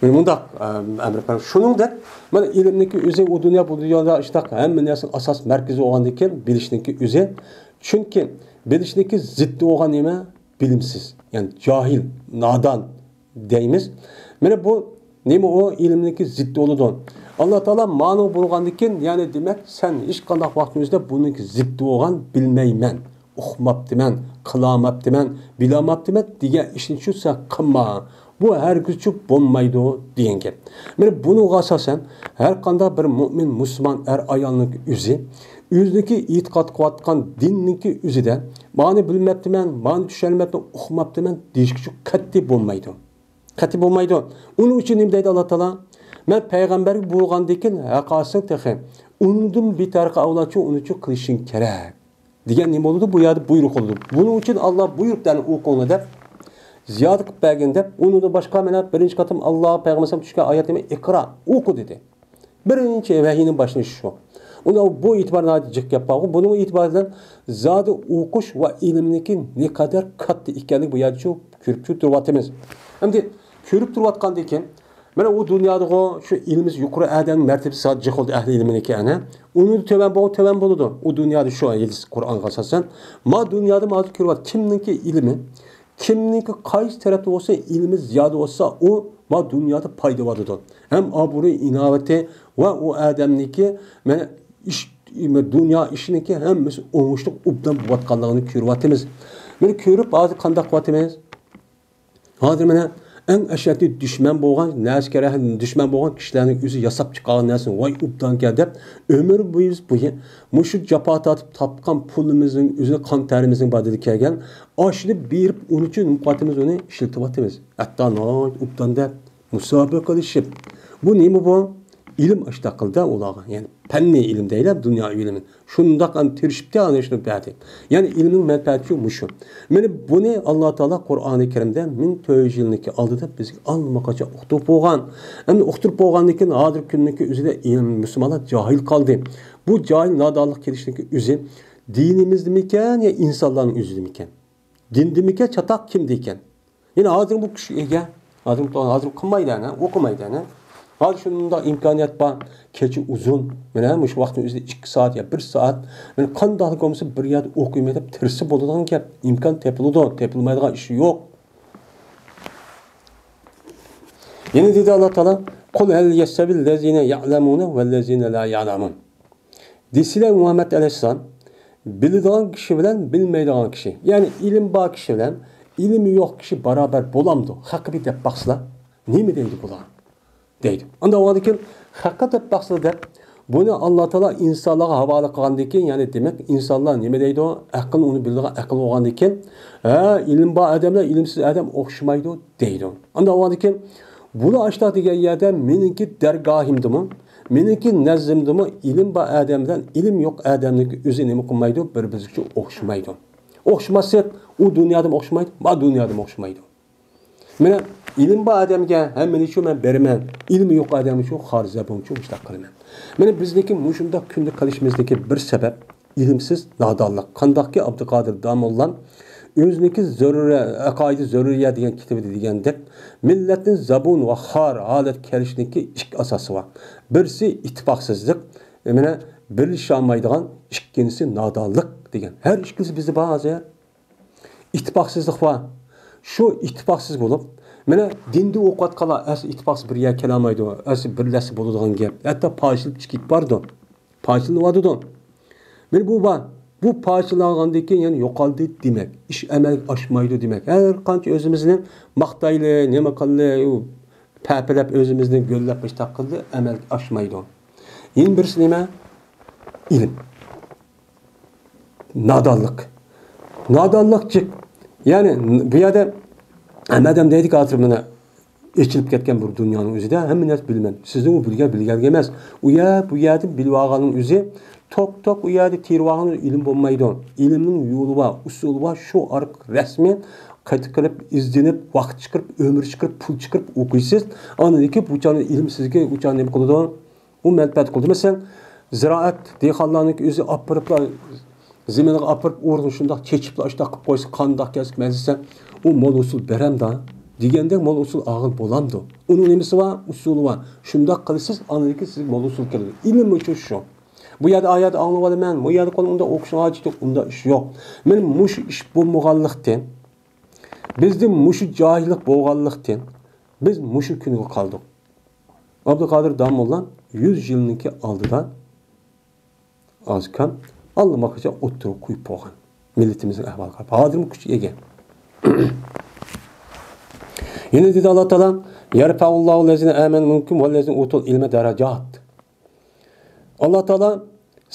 مانا بۇنداق، ئەم، ئەمر پەرمان. شۇنىڭدەك، مانا ئىلىمنىڭكى ئۆزى ئۇ دۇنيا، بۇ دۇنيادا ئىشتاق ھەممە نەرسىنىڭ ئاساس مەركىزى بولغاندىن كېيىن، بىلىشنىڭكى ئۆزى. چۈنكى بىلىشنىڭكى زىددى بولغان نېمە؟ بىلىمسىز، يەنى جاھىل، نادان دەيمىز. مانا بۇ نېمە ئۇ؟ ئىلىمنىڭكى زىددى بولىدۇ. ئاللا تائالا مانى بۇيرۇغاندىكىن، يەنى دېمەك، سەن ھېچقانداق ۋاقىتنىڭ ئۆزىدە بۇنىڭكى زىددى بولغان بىلمەيمەن، ئۇقماپتىمەن، قىلالماپتىمەن، بىلەلمەپتىمەن دېگەن ئىشنى چۈشەنسەڭ قىلما. بۇ ھەرگىزچە بولمايدۇ دېگەن گەپ. مانا بۇنىڭغا ئاساسەن، ھەر قانداق بىر مۆمىن مۇسۇلمان ئەر ئايالنىڭ ئۆزى، ئۆزىنىڭكى ئېتىقاد قىلىۋاتقان دىننىڭكى ئۆزىدە، مانى بىلمەپتىمەن، مانى چۈشەنمەپتىمەن، ئۇقماپتىمەن دېيىشكىچە قەتئىي بولمايدۇ. قەتئىي بولمايدۇ. ئۇنىڭ ئۈچۈن نېمە دەيدۇ ئاللا تائالا؟ مەن پەيغەمبەرگە بۇيرۇغاندىكىن، ھەققاسىڭ تېخى ئۇنىڭدىن بىتەرەققە ئەۋلادچۇ ئۇنىچۇ قىلىشىڭ كېرەك دېگەن نېمە بولىدۇ؟ بۇ يەردە بۇيرۇق بولىدۇ. بۇنىڭ ئۈچۈن ئاللا بۇيرۇپتۇ، ئوقۇڭلار دەپ، زىيادە قىلىپ بەرگىن دەپ. ئۇنىڭدىن باشقا مانا بىرىنچى قېتىم ئاللا پەيغەمبەر چۈشكەن ئايەت نېمە؟ ئىقرا، ئوقۇ دېدى. بىرىنچى ۋەھىينىڭ باشلىنىشى شۇ. ئۇندا بۇ ئېتىبار ناھايىتى جىق گەپ بارغۇ. بۇنىڭ ئېتىبارى بىلەن زادى ئوقۇش ۋە ئىلىمنىڭكى نەقەدەر كاتتا ئىكەنلىكى بۇ يەردە شۇ كۆرۈپ تۇرۇۋاتىمىز. ئەمدى كۆرۈپ تۇرۇۋاتقاندىن كېيىن، مانا ئۇ دۇنيادىغۇ شۇ ئىلىمىز يۇقىرى ئادەمنىڭ مەرتىۋىسى زادى جىق بولدى، ئەھلى ئىلمىنىڭكى ئەنە. ئۇنىڭدا تۆۋەن بولغان تۆۋەن بولىدۇ. ئۇ دۇنيادا شۇ ھەدىس قۇرئانغا ئاساسەن. ما دۇنيادا ما ھازىر كۆرۈۋاتىمىز. كىمنىڭكى ئىلمى كىمنىڭكى قايسى تەرەپتە بولسا، ئىلمى زىيادە بولسا، ئۇ ما دۇنيادا پايدا بولىدۇ. ھەم ئابرۇي ئىناۋىتى ۋە ئۇ ئادەمنىڭكى مانا ئىش، دۇنيا ئىشىنىڭكى ھەممىسى ئوڭۇشلۇق ئوبدان بولۇۋاتقانلىقىنى كۆرۈۋاتىمىز. مانا كۆرۈپ ھازىر قانداق قىلىۋاتىمىز؟ ھازىر مانا ئەڭ ئەشەددىي دۈشمەن بولغان، نەرسىگە دۈشمەن بولغان كىشىلەرنىڭ ئۆزى ياساپ چىقارغان نەرسىنى ۋاي ئوبدانكەن دەپ، ئۆمۈر بويى بىز بۇ مۇشۇ جاپا تارتىپ تاپقان پۇلىمىزنىڭ ئۆزىنى، قان تەرىمىزنىڭ بەدىلى كەلگەن ئاشۇنى بېرىپ ئۇنىڭ ئۈچۈن نېمە قىلىۋاتىمىز، ئۇنى ئىشلىتىۋاتىمىز. ھەتتا ناھايىتى ئوبدان دەپ مۇسابىقىلىشىپ. بۇ نېمە بۇ؟ ئىلىم ئاشتاق قىلدى ئۇلارغا. يەنى پەننىي ئىلىم دەيلى، دۇنيا ئىلمى. شۇنداق ھەم تىرىشىپتۇ، ئانا شۇنى بەردى. يەنى ئىلىمنىڭ مەنپەئەتى مۇشۇ. مانا بۇنى ئاللا تائالا قۇرئانى كەرىمدە مىڭ تۆت يۈز يىلنىڭكى ئالدىدا بىزگە ئاللىقاچان ئۇقتۇرۇپ بولغان. ئەمدى ئۇقتۇرۇپ بولغاندىن كېيىن ھازىرقى كۈننىڭكى ئۆزىدە ئىلىم مۇسۇلمانلار جاھىل قالدى. بۇ جاھىل نادانلىق كېلىشنىڭكى ئۆزى دىنىمىزدىمىكەن يا ئىنسانلارنىڭ ئۆزىدىمىكەن؟ دىندىمىكەن، چاتاق كىمدىكەن؟ يەنى ھازىر بۇ كىشى ئىگە. ھازىر، ھازىر قىلمايدۇ ئەنە، ئوقۇمايدۇ ئەنە. ھازىر شۇنداق ئىمكانىيەت بار. كېچە ئۇزۇن. مانا مۇشۇ ۋاقىتنىڭ ئۆزىدە ئىككى سائەت يا بىر سائەت. مانا قانداقلا بولمىسا بىر يەردە ئوقۇيمەن دەپ تىرىشسا بولىدىغان گەپ. ئىمكان تېپىلىدۇ، تېپىلمايدىغان ئىش يوق. يەنە دېدى ئاللا تائالا، قۇل ھەل يەستەۋىل لەزىنە يەئلەمۇنە ۋەللەزىنە لا يەئلەمۇن. دېسىلە مۇھەممەد ئەلەيھىسسالام، بىلىدىغان كىشى بىلەن بىلمەيدىغان كىشى، يەنى ئىلىم بار كىشى بىلەن ئىلىمى يوق كىشى باراۋەر بولامدۇ؟ خەققە بىر دەپ باقسىلا، نېمە دەيدۇ بۇلار؟ دەيدۇ. ئانداق بولغاندىن كېيىن خەققە دەپ باقسىلا دەپ، بۇنى ئاللا تائالا ئىنسانلارغا ھاۋالە قىلغاندىن كېيىن، يەنى دېمەك ئىنسانلار نېمە دەيدۇ؟ ئەقىل، ئۇنى بىلىدىغان ئەقىل بولغاندىن كېيىن، ھە، ئىلىم بار ئادەملەر ئىلىمسىز ئادەم ئوخشىمايدۇ دەيدۇ. ئانداق بولغاندىن كېيىن بۇلار ئاشتاق دېگەن يەردە مېنىڭكى دەرگاھىمدىمۇ، مېنىڭكى نەزدىمدىمۇ ئىلىم بار ئادەم بىلەن ئىلىم يوق ئادەمنىڭكى ئۆزى نېمە قىلمايدۇ؟ بىر-بىرىگە ئوخشىمايدۇ. ئوخشىماسلىق ئۇ دۇنيادىمۇ ئوخشىمايدۇ، ما دۇنيادىمۇ ئوخشىمايدۇ. مانا ئىلىم بار ئادەمگە ھەممىنى شۇ مەن بېرىمەن، ئىلمى يوق ئادەمگە شۇ خار زەبۇنچۇ مۇشۇنداق قىلىمەن. مانا بىزنىڭكى مۇشۇنداق كۈندە قېلىشىمىزدىكى بىر سەۋەب ئىلىمسىز نادانلىق. قانداقكى ئابدۇقادىر داموللام ئۆزىنىڭكى زۆرۈرە، ئەقايىدى زۆرۈرىيە دېگەن كىتابىدا دېگەندەك، مىللەتنىڭ زەبۇن ۋە خار ھالەتكە كېلىشىنىڭكى ئىككى ئاساسى بار. بىرسى ئىتتىپاقسىزلىق، مانا بىرلىشەلمەيدىغان، ئىككىنچىسى نادانلىق دېگەن. ھەر ئىككىلىسى بىزدە بار ھازىر. ئىتتىپاقسىزلىق بار. شۇ ئىتتىپاقسىز بولۇپ، مانا دىندا ئوقۇۋاتقانلار ئەسلى ئىتتىپاقسىز بىر يەرگە كېلەلمەيدۇ. ئەسلى بىرلەشسە بولىدىغان گەپ. ھەتتا پارچىلىنىپ چىقىپ بارىدۇ. پارچىلىنىۋاتىدۇ. مانا بۇ بار. بۇ پارچىلانغاندىن كېيىن يەنە يوقالدى دېمەك. ئىش ئەمەلگە ئاشمايدۇ دېمەك. ھەر قانچە ئۆزىمىزنى ماختايلى، نېمە قىلدى، پەپىلەپ ئۆزىمىزنى گۆللەپ مۇشتاق قىلدى، ئەمەلگە ئاشمايدۇ. يەنە بىرسى نېمە؟ ئىلىم. نادانلىق. نادانلىق جىق. يەنى بۇ يەردە ھەممە ئادەم دەيدىكى، ھازىر مانا ئېچىلىپ كەتكەن بىر دۇنيانىڭ ئۆزىدە ھەممە نەرسە بىلىمەن. سىزنىڭ ئۇ بىلگەن، بىلگەنلىك ئەمەس. ئۇ يەر، بۇ يەردىن بىلىۋالغاننىڭ ئۆزى توك، توك ئۇ يەردە تېرىۋالغان ئىلىم بولمايدۇ. ئىلىمنىڭ يولى بار، ئۇسۇلى بار. شۇ ئارقىلىق رەسمىي قېتىپ كىرىپ، ئىزدىنىپ، ۋاقىت چىقىرىپ، ئۆمۈر چىقىرىپ، پۇل چىقىرىپ ئوقۇيسىز. ئاندىن كېيىن بۇ چاغدا ئىلىم سىزگە ئۇ چاغدا نېمە قىلىدۇ؟ ئۇ مەنپەئەت قىلىدۇ. مەسىلەن، زىرائەت، دېھقانلارنىڭكى ئۆزى ئاپىرىپلا، زېمىنغا ئاپىرىپ، ئورۇن شۇنداق چېچىپلا، ئاشۇنداق قىلىپ قويسا، قانداق كەلسە مەزىسە، ئۇ مول ھوسۇل بېرەمدا؟ دېگەندەك مول ھوسۇل ئالغىلى بولامدۇ؟ ئۇنىڭ نېمىسى بار؟ ئۇسۇلى بار. شۇنداق قىلىسىز، ئاندىن كېيىن سىزگە مول ھوسۇل كېلىدۇ. ئىلىم ئۈچۈن شۇ. بۇ يەردە ئايەت ئاڭلىۋالىمەن، بۇ يەردە قول ئۇنداق ئوقۇشنىڭ ھاجىتى يوق، ئۇنداق ئىش يوق. مانا مۇشۇ ئىش بولمىغانلىقتىن، بىزدە مۇشۇ جاھىللىق بولغانلىقتىن، بىز مۇشۇ كۈنگە قالدۇق. ئابدۇقادىر داموللا يۈز يىلنىڭكى ئالدىدا ئاز كام ئاللىماقاچان ئوتتۇرىغا قويۇپ بولغان. مىللىتىمىزنىڭ ئەھۋالىغا قاراپ، ھازىرمۇ كۈچ ئىگە. يەنە دېدى ئاللا تائالا، يەرفەئۇللاھۇ لەزىنە ئامەنۇ مىنكۇم ۋەللەزىنە ئۇتۇل ئىلمە دەرەجات. ئاللا تائالا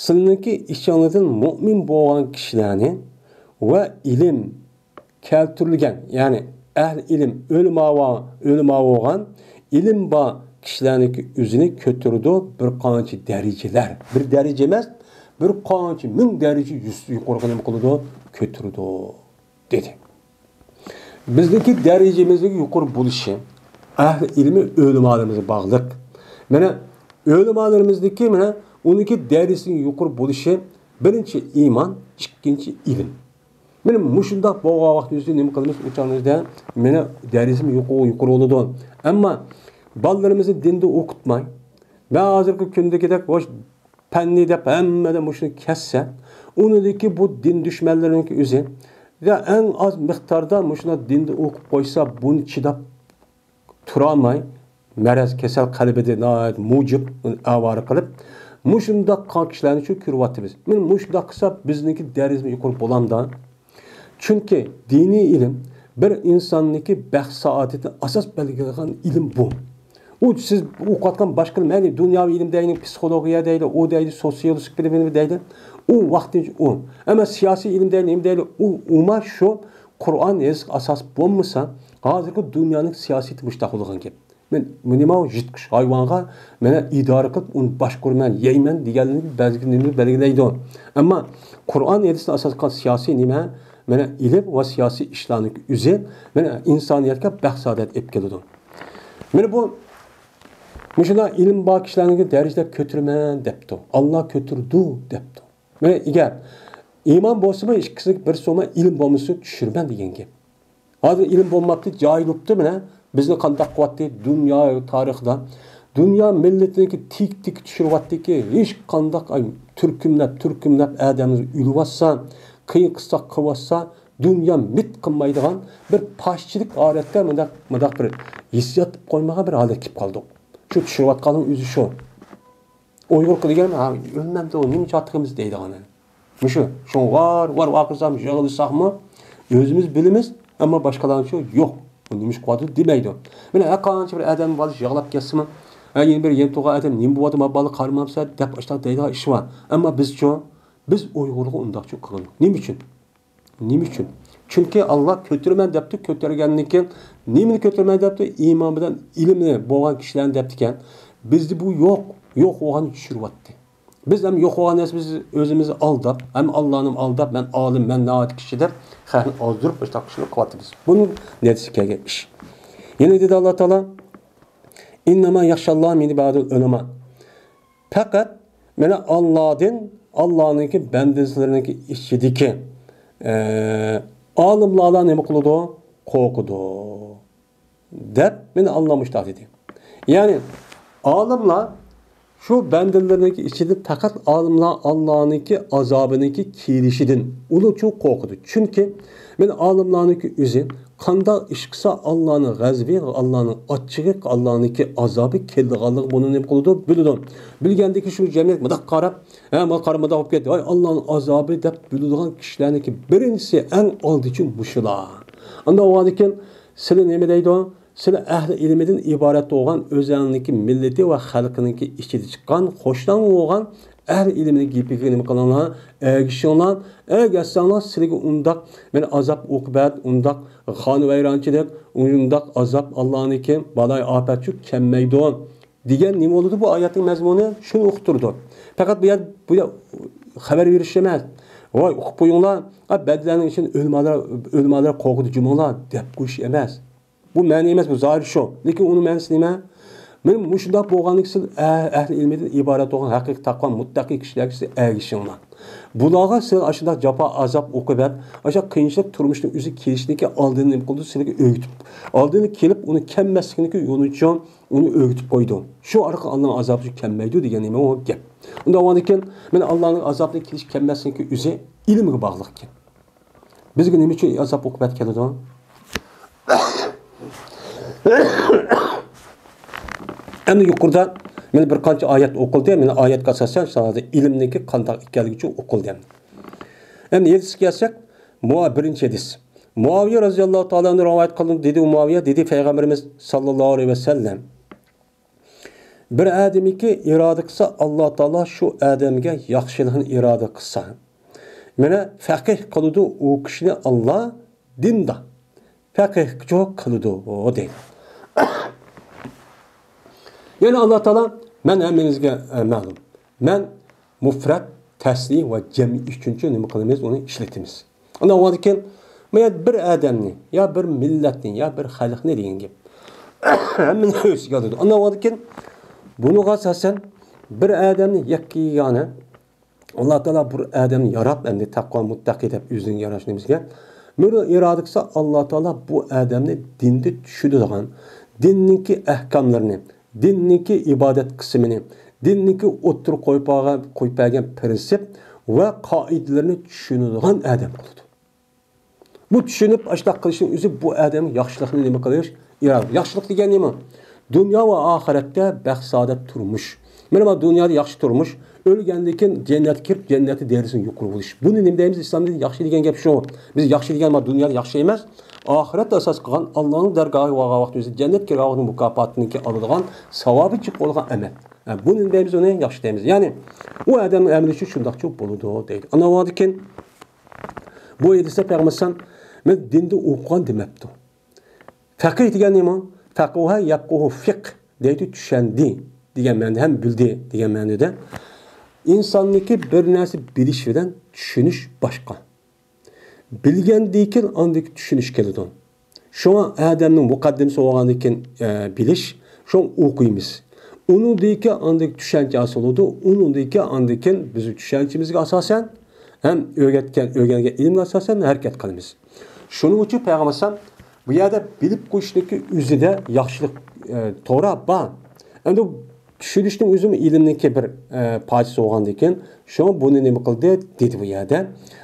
سىلىنىڭكى ئىچىڭلاردىن مۇئمىن بولغان كىشىلەرنى ۋە ئىلىم كەلتۈرۈلگەن، يەنى ئەھلى ئىلىم، ئۆلىما ۋە، ئۆلىما بولغان، ئىلىم بار كىشىلەرنىڭكى ئۆزىنى كۆتۈرىدۇ بىر قانچە دەرىجىلەر. بىر دەرىجە ئەمەس، بىر قانچە مىڭ دەرىجە يۈز-، يۇقىرىغا نېمە قىلىدۇ؟ كۆتۈرىدۇ، دېدى. بىزنىڭكى دەرىجىمىزنىڭ يۇقىرى بولۇشى ئەھلى ئىلمى ئۆلىمالىرىمىزغا باغلىق. مانا، ئۆلىمالىرىمىزنىڭكى، مانا، ئۇنىڭكى دەرىجىسىنىڭ يۇقىرى بولۇشى، بىرىنچى ئىمان، ئىككىنچى ئىلىم. مانا مۇشۇنداق بولغان ۋاقتىمىزدا نېمە قىلىمىز؟ ئۇ چاغىمىزدا مانا دەرىجىمىز يۇقىرى، يۇقىرى بولىدۇ. ئەمما بالىلىرىمىزنى دىندا ئوقۇتماي، مەن ھازىرقى كۈندىكىدەك ۋاش پەننى دەپ ھەممىدىن مۇشۇنى كەسسە، ئۇنىڭدىكى بۇ دىن دۈشمەنلىرىنىڭكى ئۆزى، يا ئەڭ ئاز مىقداردا مۇشۇنداق دىندا ئوقۇپ قويسا، بۇنى چىداپ تۇرالماي، مەرەز، كېسەل قەلبىدە ناھايىتى مۇجۇپ، ئۇنى ئاۋارە قىلىپ، مۇشۇنداق قىلغان كىشىلەرنى شۇ كۆرۈۋاتىمىز. مانا مۇشۇنداق قىلسا، بىزنىڭكى دەرىجىمىز يۇقىرى بولامدا؟ چۈنكى دىنىي ئىلىم بىر ئىنساننىڭكى بەخت سائادىتىنى ئاساس بەلگىلەيدىغان ئىلىم بۇ. ئۇ سىز ئوقۇۋاتقان باشقا، مەيلى دۇنياۋى ئىلىم دەيلى، پسىخولوگىيە دەيلى، ئۇ دەيلى، سوتسىيولوگىك بىلىم دەيلى، ئۇ ۋاقتىنچە ئۇ. ئەمما سىياسىي ئىلىم دەيلى، نېمە دەيلى، ئۇ، ئۇما شۇ قۇرئان، ھەدىسكە ئاساس بولمىسا، ھازىرقى دۇنيانىڭ سىياسىتى مۇشۇنداق بولغان گەپ. مەن، مانا ماۋۇ يىرتقۇچ ھايۋانغا مانا ئىدارە قىلىپ، ئۇنى باشقۇرىمەن، يەيمەن دېگەنلىكى بەلگە-، نېمىنى بەلگىلەيدۇ. ئەمما قۇرئان ھەدىسنى ئاساس قىلغان سىياسىي نېمە؟ مانا ئىلىم ۋە سىياسىي ئىشلارنىڭ ئۆزى مانا ئىنسانىيەتكە بەخت سائادەت ئېلىپ كېلىدۇ. مانا بۇ، مۇشۇنداق ئىلىم بار كىشىلەرنىڭكى دەرىجىلەپ كۆتۈرىمەن دەپتۇ. ئاللا كۆتۈرىدۇ دەپتۇ. مانا ئەگەر ئىمان بولسىمۇ، ئىككىسىنىڭ بىرسى بولماي، ئىلىم بولمىسا، چۈشۈرىمەن دېگەن گەپ. ھازىر ئىلىم بولماپتۇ، جاھىل بوپتۇ، مانا بىزنى قانداق قىلىۋاتتى دۇنيا تارىخىدا. دۇنيا مىللىتىنىڭكى تىك-تىك چۈشۈرۈۋاتتىكى، ھېچقانداق، ئاي، تۈركۈملەپ، تۈركۈملەپ ئادەمنى ئۆلۈۋاتسا، قىيىن قىستاق قىلىۋاتسا، دۇنيا مىت قىلمايدىغان بىر پاشىچىلىق ھالەتتە مۇنداق، مۇنداق بىر ھېسسىيات قويمىغان بىر ھالەتكە كېلىپ قالدۇق. شۇ چۈشۈرۈۋاتقاننىڭ ئۆزى شۇ. ئۇيغۇر دېگەن، ھا، ئۆلمەمدۇ، نېمە چاتىقىمىز دەيدىغان. مۇشۇ، شۇڭا ۋار، ۋار، ۋارقىرىسام، يىغلىساقمۇ، ئۆزىمىز بىلىمىز، ئەمما باشقىلارنىڭچۇ يوق. بۇ نېمە ئىش قىلىۋاتىدۇ دېمەيدۇ. مانا، ھەر قانچە بىر ئادەم بالىسى يىغلاپ كەتسىمۇ، ھە، يەنە بىر يېنى تۇرغان ئادەم، نېمە بولۇۋاتىدۇ، مانا بالا قارىمامسا دەپ، ئاشۇنداق دەيدىغان ئىش بار. ئەمما بىزچۇ، بىز ئۇيغۇرغا ئۇنداقچۇ قىلغىنى. نېمە ئۈچۈن؟ نېمە ئۈچۈن؟ چۈنكى ئاللا كۆتۈرىمەن دەپتۇ، كۆتۈرگەندىن كېيىن نېمىنى كۆتۈرىمەن دەپتۇ؟ ئىمان بىلەن ئىلىمى بولغان كىشىلەرنى دەپتىكەن. بىزدە بۇ يوق، يوق بولغاننى چۈشۈرۈۋەتتى. بىز ھەم يوق بولغان نەرسە، بىز ئۆزىمىزنى ئالداپ، ھەم ئاللانى ئالداپ، مەن ئالىم، مەن ناھايىتى كىشى دەپ خەقنى ئازدۇرۇپ، مۇشۇنداق ئىشلار قىلىۋاتىمىز. بۇنىڭ نەتىجىسى كەلگەن ئىش. يەنە دېدى ئاللا تائالا، ئىننەما يەخشەللاھە مىن ئىبادىل ئۇلەما. پەقەت مانا ئاللادىن، ئاللانىڭكى بەندىسىلىرىنىڭكى ئىچىدىكى، ئە، ئالىملارلا نېمە قىلىدۇ؟ قورقىدۇ، دەپ مانا ئاللا مۇشۇنداق دېدى. يەنى ئالىملار شۇ بەندىلىرىنىڭكى ئىچىدە پەقەت ئالىملار ئاللانىڭكى ئازابىنىڭكى كېلىشىدىن ئۇلارچۇ قورقىدۇ. چۈنكى مانا ئالىملارنىڭكى ئۆزى قانداق ئىش قىلسا، ئاللانىڭ غەزىپى، ئاللانىڭ ئاچچىقى، ئاللانىڭكى ئازابى كېلىدىغانلىقى بۇنى نېمە قىلىدۇ؟ بىلىدۇ. بىلگەندىن كېيىن شۇ جەمئىيەت مۇنداق قاراپ، ھە، مانا قارا، مۇنداق بولۇپ كەتتى، ۋاي، ئاللانىڭ ئازابى دەپ بىلىدىغان كىشىلەرنىڭكى بىرىنچىسى، ئەڭ ئالدىچۇ مۇشۇلار. ئاندىن بولغاندىن كېيىن سىلى نېمە دەيدۇ؟ سىلى ئەھلى ئىلمىدىن ئىبارەت بولغان ئۆزەڭنىڭكى مىللىتى ۋە خەلقىنىڭكى ئىچىدە چىققان، قوشناڭ بولغان ئەھلى ئىلمىنىڭ گېپىگە نېمە قىلىڭلار؟ ئەگىشىڭلار. ئەگەشسەڭلار، سىلىگە ئۇنداق، مانا، ئازاب ئوقۇبەت، ئۇنداق خانىۋەيرانچىلىق، ئۇنداق ئازاب، ئاللانىڭكى بالايىئاپەتچۇ كەلمەيدۇ. دېگەن نېمە بولىدۇ؟ بۇ ئايەتنىڭ مەزمۇنى شۇنى ئۇقتۇرىدۇ. پەقەت بۇ يەر، بۇ يەر خەۋەر بېرىش ئەمەس. ۋاي، ئۇقۇپ قويۇڭلار، ئا، بەندىلەرنىڭ ئىچىدىن ئۆلىمالار، ئۆلىمالار قورقىدۇ، جۇمۇڭلار دەپ قويۇش ئەمەس. بۇ مەنە ئەمەس، بۇ زاھىر شۇ. لېكىن ئۇنىڭ مەنىسى نېمە؟ مانا مۇشۇنداق بولغاندىكىن سىز ئە-، ئەھلى ئىلمىدىن ئىبارەت بولغان ھەقىقىي تەقۋا، مۇتتەقىي كىشىلەرگە سىز ئەگىشىڭلار. بۇلارغا سىز ئاشۇنداق جاپا، ئازاب، ئوقۇبەت، ئاشۇ قىيىنچىلىق تۇرمۇشنىڭ ئۆزى كېلىشىنىڭكى ئالدىنى نېمە قىلىدۇ؟ سىلەرگە ئۆگىتىپ، ئالدىنى كېلىپ ئۇنى كەلمەسلىكىنىڭكى يولىچۇ ئۇنى ئۆگىتىپ قويىدۇ. شۇ ئارقىلىق ئاللانىڭ ئازابى كەلمەيدۇ دېگەن نېمە ئۇ گەپ. ئۇنداق بولغاندىكىن، مانا ئاللانىڭ ئازابىنىڭ كېلىش كەلمەسلىكى ئۆزى ئىلىمگە باغلىق ئىكەن. بىزگە نېمە ئۈچۈن ئازاب ئوقۇبەت كېلىدۇ؟ ئەمدى يۇقىرىدا مانا بىر قانچە ئايەت ئوقۇلدى. مانا ئايەتكە ئاساسەن، شۇ ھازىر ئىلىمنىڭكى قانداق ئىكەنلىكى ئۈچۈن ئوقۇلدى. ئەمدى ھەدىسكە كەلسەك، مۇ-، بىرىنچى ھەدىس. مۇئاۋىيە رەزىياللاھۇ تائالا ئەنھۇ رىۋايەت قىلدى، دېدى ئۇ مۇئاۋىيە، دېدى پەيغەمبىرىمىز ساللاللاھۇ ئەلەيھى ۋەسەللەم، بىر ئادەمكى ئىرادە قىلسا، ئاللا تائالا شۇ ئادەمگە ياخشىلىقنى ئىرادە قىلسا، مانا، فەقىھ قىلىدۇ ئۇ كىشىنى ئاللا دىندا. فەقىھ قىلىدۇ، دەيدۇ. يەنى ئاللا تائالا، مەن ھەممىمىزگە، ئە، مەلۇم. مەن مۇفرەت، تەسنىي ۋە جەمئىي ئۈچۈنچى نېمە قىلىمىز، ئۇنى ئىشلىتىمىز. ئاندىن بولغاندىكىن، مانا بىر ئادەمنى، يا بىر مىللەتنى، يا بىر خەلقنى دېگەن گەپ. ھەممىنى ئۆز ئىچىگە ئالىدۇ. ئاندىن بولغاندىكىن، بۇنىڭغا ئاساسەن بىر ئادەمنى يەككە يېگانە، ئاللا تائالا بىر ئادەمنى ياراپ، ئەمدى تەقۋا، مۇتتەقى دەپ ئۆزىنىڭ ياراشنى بىزگە، مۇنى ئىرادە قىلسا، ئاللا تائالا بۇ ئادەمنى دىندا چۈشىنىدىغان، دىننىڭكى ئەھكاملىرىنى، دىننىڭكى ئىبادەت قىسمىنى، دىننىڭكى ئوتتۇرىغا قويۇپ بەرگەن، قويۇپ بەرگەن پىرىنسىپ ۋە قائىدىلىرىنى چۈشىنىدىغان ئادەم قىلىدۇ. بۇ چۈشىنىپ، ئاشۇنداق قىلىشنىڭ ئۆزى بۇ ئادەمگە ياخشىلىقنى نېمە قىلىش؟ ياخشىلىق دېگەن نېمە؟ دۇنيا ۋە ئاخىرەتتە بەخت-سائادەت تۇرمۇش. مانا بۇ دۇنيادا ياخشى تۇرمۇش، ئۆلگەندىن كېيىن جەننەتكە كىرىپ، جەننەتتە دەرىجىسىنىڭ يۇقىرى بولۇش. بۇنى نېمە دەيمىز؟ ئىسلام دىنى ياخشى دېگەن گەپ شۇ. بىز ياخشى دېگەن مانا دۇنيادا ياخشى ئەمەس، ئاخىرەتتە ئاساس قىلغان، ئاللانىڭ دەرگاھىغا بارغان ۋاقتىمىزدا جەننەتكە كىرگەن ۋاقتىنىڭ مۇكاپاتىنى ئالىدىغان، ساۋابى جىق بولغان ئەمەل. ھە، بۇنى نېمە دەيمىز؟ ئۇنى ياخشى دەيمىز. يەنى ئۇ ئادەمنىڭ ئەمىلى شۇ، شۇنداقچۇ بولىدۇ دەيدۇ. ئاندىن بولغاندىكىن، بۇ ھەدىستە پەيغەمبەر ئەلەيھىسسالام، مەن دىندا ئوقۇغان دېمەپتۇ. فەقىھ دېگەن نېمە؟ فەقۇھە يەفقۇھۇ فىقھ دەيدۇ، چۈشەندى دېگەن مەنىدە ھەم بىلدى دېگەن مەنىدە. ئىنساننىڭكى بىر نەرسە بىلىش بىلەن چۈشىنىش باشقا. بىلگەندىن كېيىن ئاندىن چۈشىنىش كېلىدۇ. شۇڭا ئادەمنىڭ مۇقەددىمىسى بولغاندىن كېيىن، ئە، بىلىش، شۇڭا ئوقۇيمىز. ئۇنىڭدىن كېيىن ئاندىن چۈشەنچە ھاسىل بولىدۇ. ئۇنىڭدىن كېيىن ئاندىن كېيىن بىز چۈشەنچىمىزگە ئاساسەن ھەم ئۆگەتكەن، ئۆگەنگەن ئىلىمگە ئاساسەن ھەرىكەت قىلىمىز. شۇنىڭ ئۈچۈن پەيغەمبەر ئەلەيھىسسالام بۇ يەردە بىلىپ قويۇشنىڭكى ئۆزىدە ياخشىلىق، ئە، تورا بار. ئەمدى چۈشىنىشنىڭ ئۆزىمۇ ئىلىمنىڭكى بىر، ئە، پارچىسى بولغاندىن كېيىن، شۇڭا بۇنى نېمە قىلدى دېدى بۇ يەردە.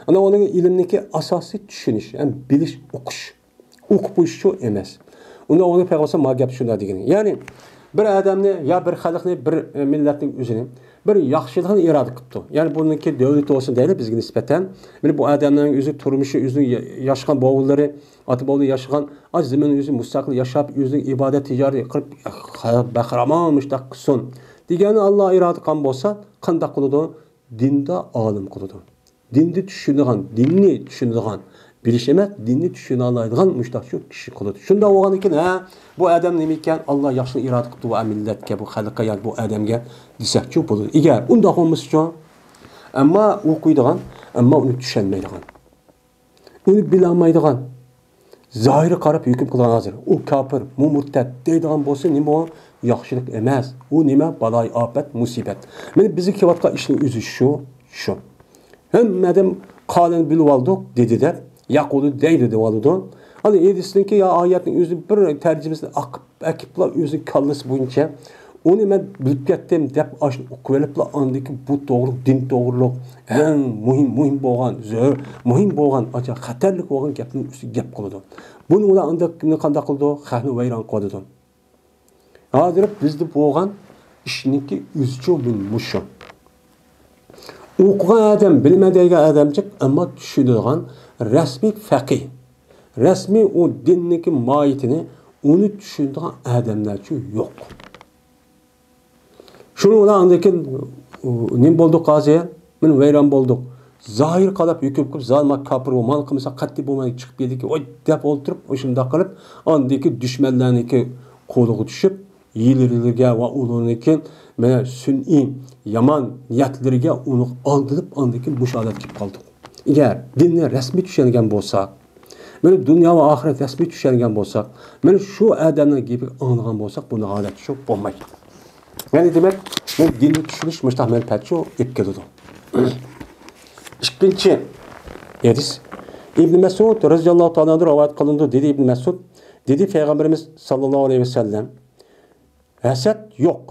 ئانا ئۇنىڭ ئىلىمنىڭكى ئاساسى چۈشىنىش، ھەم بىلىش، ئوقۇش. ئوقۇپ قويۇشچۇ ئەمەس. ئۇندا ئۇنى پەيغەمبەر ما گەپ شۇنداق دېگەن. يەنى بىر ئادەمنى يا بىر خەلقنى، بىر، ئە، مىللەتنىڭ ئۆزىنى بىر ياخشىلىقنى ئىرادە قىپتۇ. يەنى بۇنىڭكى دۆلىتى بولسۇن دەيلى بىزگە نىسبەتەن. مانا بۇ ئادەمنىڭ ئۆزى تۇرمۇشى، ئۆزىنىڭ يا-، ياشىغان بوۋىلىرى، ئاتا بوۋىلىرى ياشىغان ئاز زېمىننىڭ ئۆزى مۇستەقىل ياشاپ، ئۆزىنىڭ ئىبادەت تىجارىتى قىلىپ، بەخىرامان مۇشتاق قىلسۇن دېگەننى ئاللا ئىرادە قىلغان بولسا، قانداق قىلىدۇ؟ دىندا ئالىم قىلىدۇ. دىندا چۈشىنىدىغان، دىننى چۈشىنىدىغان، بىلىش ئەمەس، دىننى چۈشىنەلەيدىغان مۇشتاقچۇ كىشى قىلىدۇ. شۇنداق بولغاندىكىن، ھە، بۇ ئادەم نېمىكەن، ئاللا ياخشىنى ئىرادە قىپتۇ بۇ مىللەتكە، بۇ خەلققە ياكى بۇ ئادەمگە دېسەكچۇ بولىدۇ. ئەگەر ئۇنداق بولمىسىچۇ، ئەمما ئوقۇيدىغان، ئەمما ئۇنى چۈشەنمەيدىغان، ئۇنى بىلەلمەيدىغان، زاھىرىغا قاراپ ھۆكۈم قىلغان ھازىر. ئۇ كاپىر، بۇ مۇرتەت دەيدىغان بولسا نېمە ئۇ؟ ياخشىلىق ئەمەس. ئۇ نېمە؟ بالايىئاپەت، مۇسىبەت. مانا بىزگە كېلىۋاتقان ئىشنىڭ ئۆزى شۇ، شۇ. ھەممە ئادەم قالىنى بىلىۋالدۇق دېدى دەپ، يەقۇلۇ دەيدۇ دەۋالىدۇ. ئانا ھەدىسنىڭكى يا ئايەتنىڭ ئۆزىنى بىر تەرجىمىسىنى ئاقىپ ئەكىپلا ئۆزىنىڭ كاللىسى بويىچە ئۇنى مەن بىلىپ كەتتىم دەپ ئاشۇنى ئوقۇۋېلىپلا ئاندىكى بۇ توغرۇلۇق، دىن توغرۇلۇق ئەڭ مۇھىم، مۇھىم بولغان، زۆر، مۇھىم بولغان، ئاچا خەتەرلىك بولغان گەپنىڭ ئۈستىگە گەپ قىلىدۇ. بۇنى ئۇلار ئانداق قانداق قىلىدۇ؟ خەقنى ۋەيران قىلىۋاتىدۇ. ھازىر بىزدە بولغان ئىشنىڭكى ئۆزىچۇ مۇشۇ. ئوقۇغان ئادەم، بىلىمەن دەيدىغان ئادەم جىق، ئەمما چۈشىنىدىغان رەسمىي فەقىھ، رەسمىي ئۇ دىننىڭكى ماھىيىتىنى ئۇنى چۈشىنىدىغان ئادەملەرچۇ يوق. شۇنىڭ بىلەن ئاندىن كېيىن، ئۇ، نېمە بولدۇق ھازىر؟ مانا ۋەيران بولدۇق. زاھىر قاراپ ھۆكۈم قىلىپ، زالىم كاپىر بولما، مانا قىلمىسا قەتئىي بولمايدۇ، چىقىپ كېتىدىكەن، ۋاي دەپ ئولتۇرۇپ، شۇنداق قىلىپ، ئاندىن كېيىن دۈشمەنلەرنىڭكى قولىغا چۈشۈپ، ھىيلىلىرىگە ۋە ئۇلارنىڭكى مانا سۈنئىي يامان نىيەتلىرىگە ئۇنى ئالدىنىپ، ئاندىن كېيىن مۇشۇ ھالەتكە كېلىپ قالدۇق. ئەگەر دىننى رەسمىي چۈشەنگەن بولساق، مانا دۇنيا ۋە ئاخىرەت رەسمىي چۈشەنگەن بولساق، مانا شۇ ئادەمنىڭ گېپىگە ئاڭلىغان بولساق، بۇنداق ھالەت شۇ بولمايدۇ. يەنى دېمەك، مانا دىننى چۈشىنىش مۇشۇنداق مەنپەئەت شۇ ئېلىپ كېلىدۇ. ئىككىنچى ھەدىس. ئىبن مەسئۇد رەزىياللاھۇ تائالا ئەنھۇ رىۋايەت قىلىنىدۇ، دېدى ئىبن مەسئۇد، دېدى پەيغەمبىرىمىز ساللاللاھۇ ئەلەيھى ۋەسەللەم، ھەسەت يوق.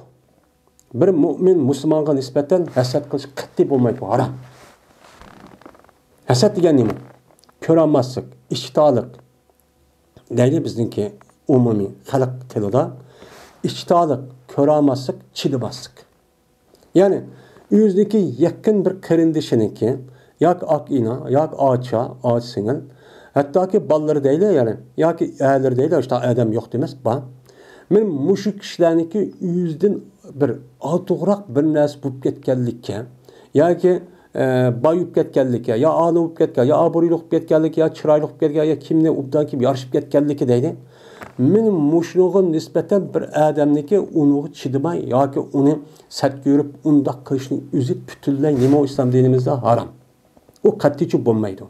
بىر مۆمىن مۇسۇلمانغا نىسبەتەن ھەسەت قىلىش قەتئىي بولمايدۇ، ھارام. ھەسەت دېگەن نېمە؟ كۆرەلمەسلىك، ئىچتالىق دەيلى بىزنىڭكى ئومۇمىي خەلق تىلىدا. ئىچتالىق، كۆرەلمەسلىك، چىدىماسلىق. يەنى ئۆزىنىڭكى يېقىن بىر قېرىندىشىنىڭكى ياكى ئاكا ئىنا، ياكى ئاچا، ئاچا سىڭىل، ھەتتاكى بالىلىرى دەيلى، يەنى ياكى ئەرلىرى دەيلى، شۇنداق ئادەم يوق دېمەس، بار. مانا مۇشۇ كىشىلەرنىڭكى ئۆزىدىن بىر ئارتۇقراق بىر نەرسە بولۇپ كەتكەنلىككە ياكى، ئە، باي بولۇپ كەتكەنلىككە، يا ئالىم بولۇپ كەتكەن، يا ئابرۇيلۇق بولۇپ كەتكەنلىكى، يا چىرايلىق بولۇپ كەتكەن، يا كىمنى ئوبدان كىم يارىشىپ كەتكەنلىكى دەيلى. مانا مۇشۇنىڭغا نىسبەتەن بىر ئادەمنىڭكى ئۇنىڭغا چىدىماي ياكى ئۇنى سەت كۆرۈپ ئۇنداق قىلىشنىڭ ئۆزى پۈتۈنلەي نېمە ئۇ ئىسلام دىنىمىزدا ھارام. ئۇ قەتئىيچە بولمايدۇ.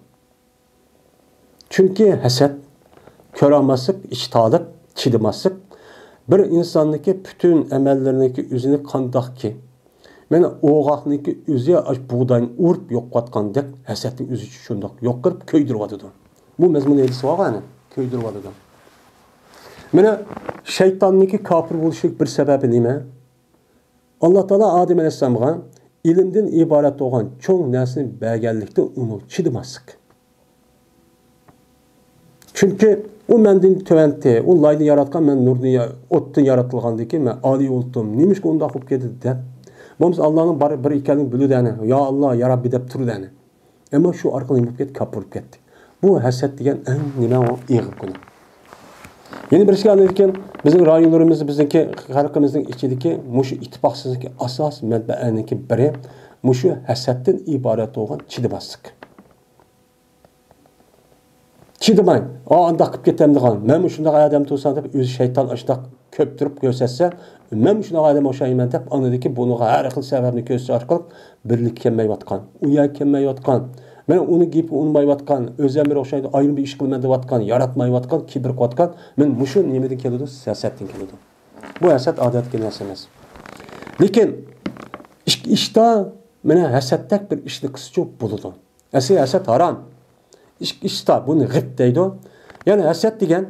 چۈنكى ھەسەت، كۆرەلمەسلىك، ئىچى تالىپ، چىدىماسلىق بىر ئىنساننىڭكى پۈتۈن ئەمەللىرىنىڭكى ئۆزىنى قانداقكى، مانا ئوغاقنىڭكى ئۆزى ئاشۇ بۇغداينى ئۇرۇپ يوقاتقاندەك، ھەسەتنىڭ ئۆزى شۇنداق يوق قىلىپ كۆيدۈرۈۋاتىدۇ. بۇ مەزمۇن ھەدىسى بارغۇ ئەنە، كۆيدۈرۈۋاتىدۇ. مانا شەيتاننىڭكى كاپىر بولۇشلۇق بىر سەۋەبى نېمە؟ ئاللا تائالا ئادەم ئەلەيھىسسالامغا ئىلىمدىن ئىبارەت بولغان چوڭ نەرسىنى بەرگەنلىكتىن ئۇنىڭغا چىدىماسلىق. چۈنكى ئۇ مەندىن تۆۋەنتى، ئۇ لايدىن ياراتقان، مەن نۇردىن يا-، ئوتتىن ياراتىلغاندىكىن مەن ئالىي بولۇپتۇم، نېمىشقا ئۇنداق بولۇپ كەتتى دەپ. بولمىسا ئاللانىڭ بار بىر ئىكەنلىكىنى بىلىدۇ ئەنە، يا ئاللا، يا رەببى دەپ تۇرىدۇ ئەنە. ئەمما شۇ ئارقىلىق نېمە بولۇپ كەتتى؟ كاپىر بولۇپ كەتتى. بۇ ھەسەت دېگەن ئەڭ نېمە ئۇ ئېغىر گۇناھ. يەنە بىرسى ئاندىن كېيىن بىزنىڭ رايونلىرىمىز، بىزنىڭكى خەلقىمىزنىڭ ئىچىدىكى مۇشۇ ئىتتىپاقسىزلىككە ئاساسىي مەنبەلەرنىڭكى بىرى مۇشۇ ھەسەتتىن ئىبارەت بولغان چىدىماسلىق. چىدىماي، ئا، ئانداق قىلىپ كېتەمدىغان، مەنمۇ شۇنداق ئادەم تۇرسام دەپ ئۆزى شەيتان ئاشۇنداق كۆپتۈرۈپ كۆرسەتسە، مەنمۇ شۇنداق ئادەم ئوخشايمەن دەپ ئاندىن كېيىن بۇنىڭغا ھەر خىل سەۋەبنى كۆرسىتىش ئارقىلىق بىرلىككە كەلمەيۋاتقان، ئۇ يەرگە كەلمەيۋاتقان، مەن ئۇنىڭ گېپىگە ئۇنىمايۋاتقان، ئۆزۈم بىر ئوخشايدۇ، ئايرىم بىر ئىش قىلىمەن دەۋاتقان، ياراتمايۋاتقان، كىبىر قىلىۋاتقان، مەن مۇشۇ نېمىدىن كېلىدۇ؟ ھەسەتتىن كېلىدۇ. بۇ ھەسەت ئادەتتىكى نەرسە ئەمەس. لېكىن ئىككى ئىشتا مانا ھەسەتتەك بىر ئىشنى قىلسىچۇ بولىدۇ. ئەسلى ھەسەت ھارام. ئىككى ئىشتا بۇنى غىبت دەيدۇ. يەنى ھەسەت دېگەن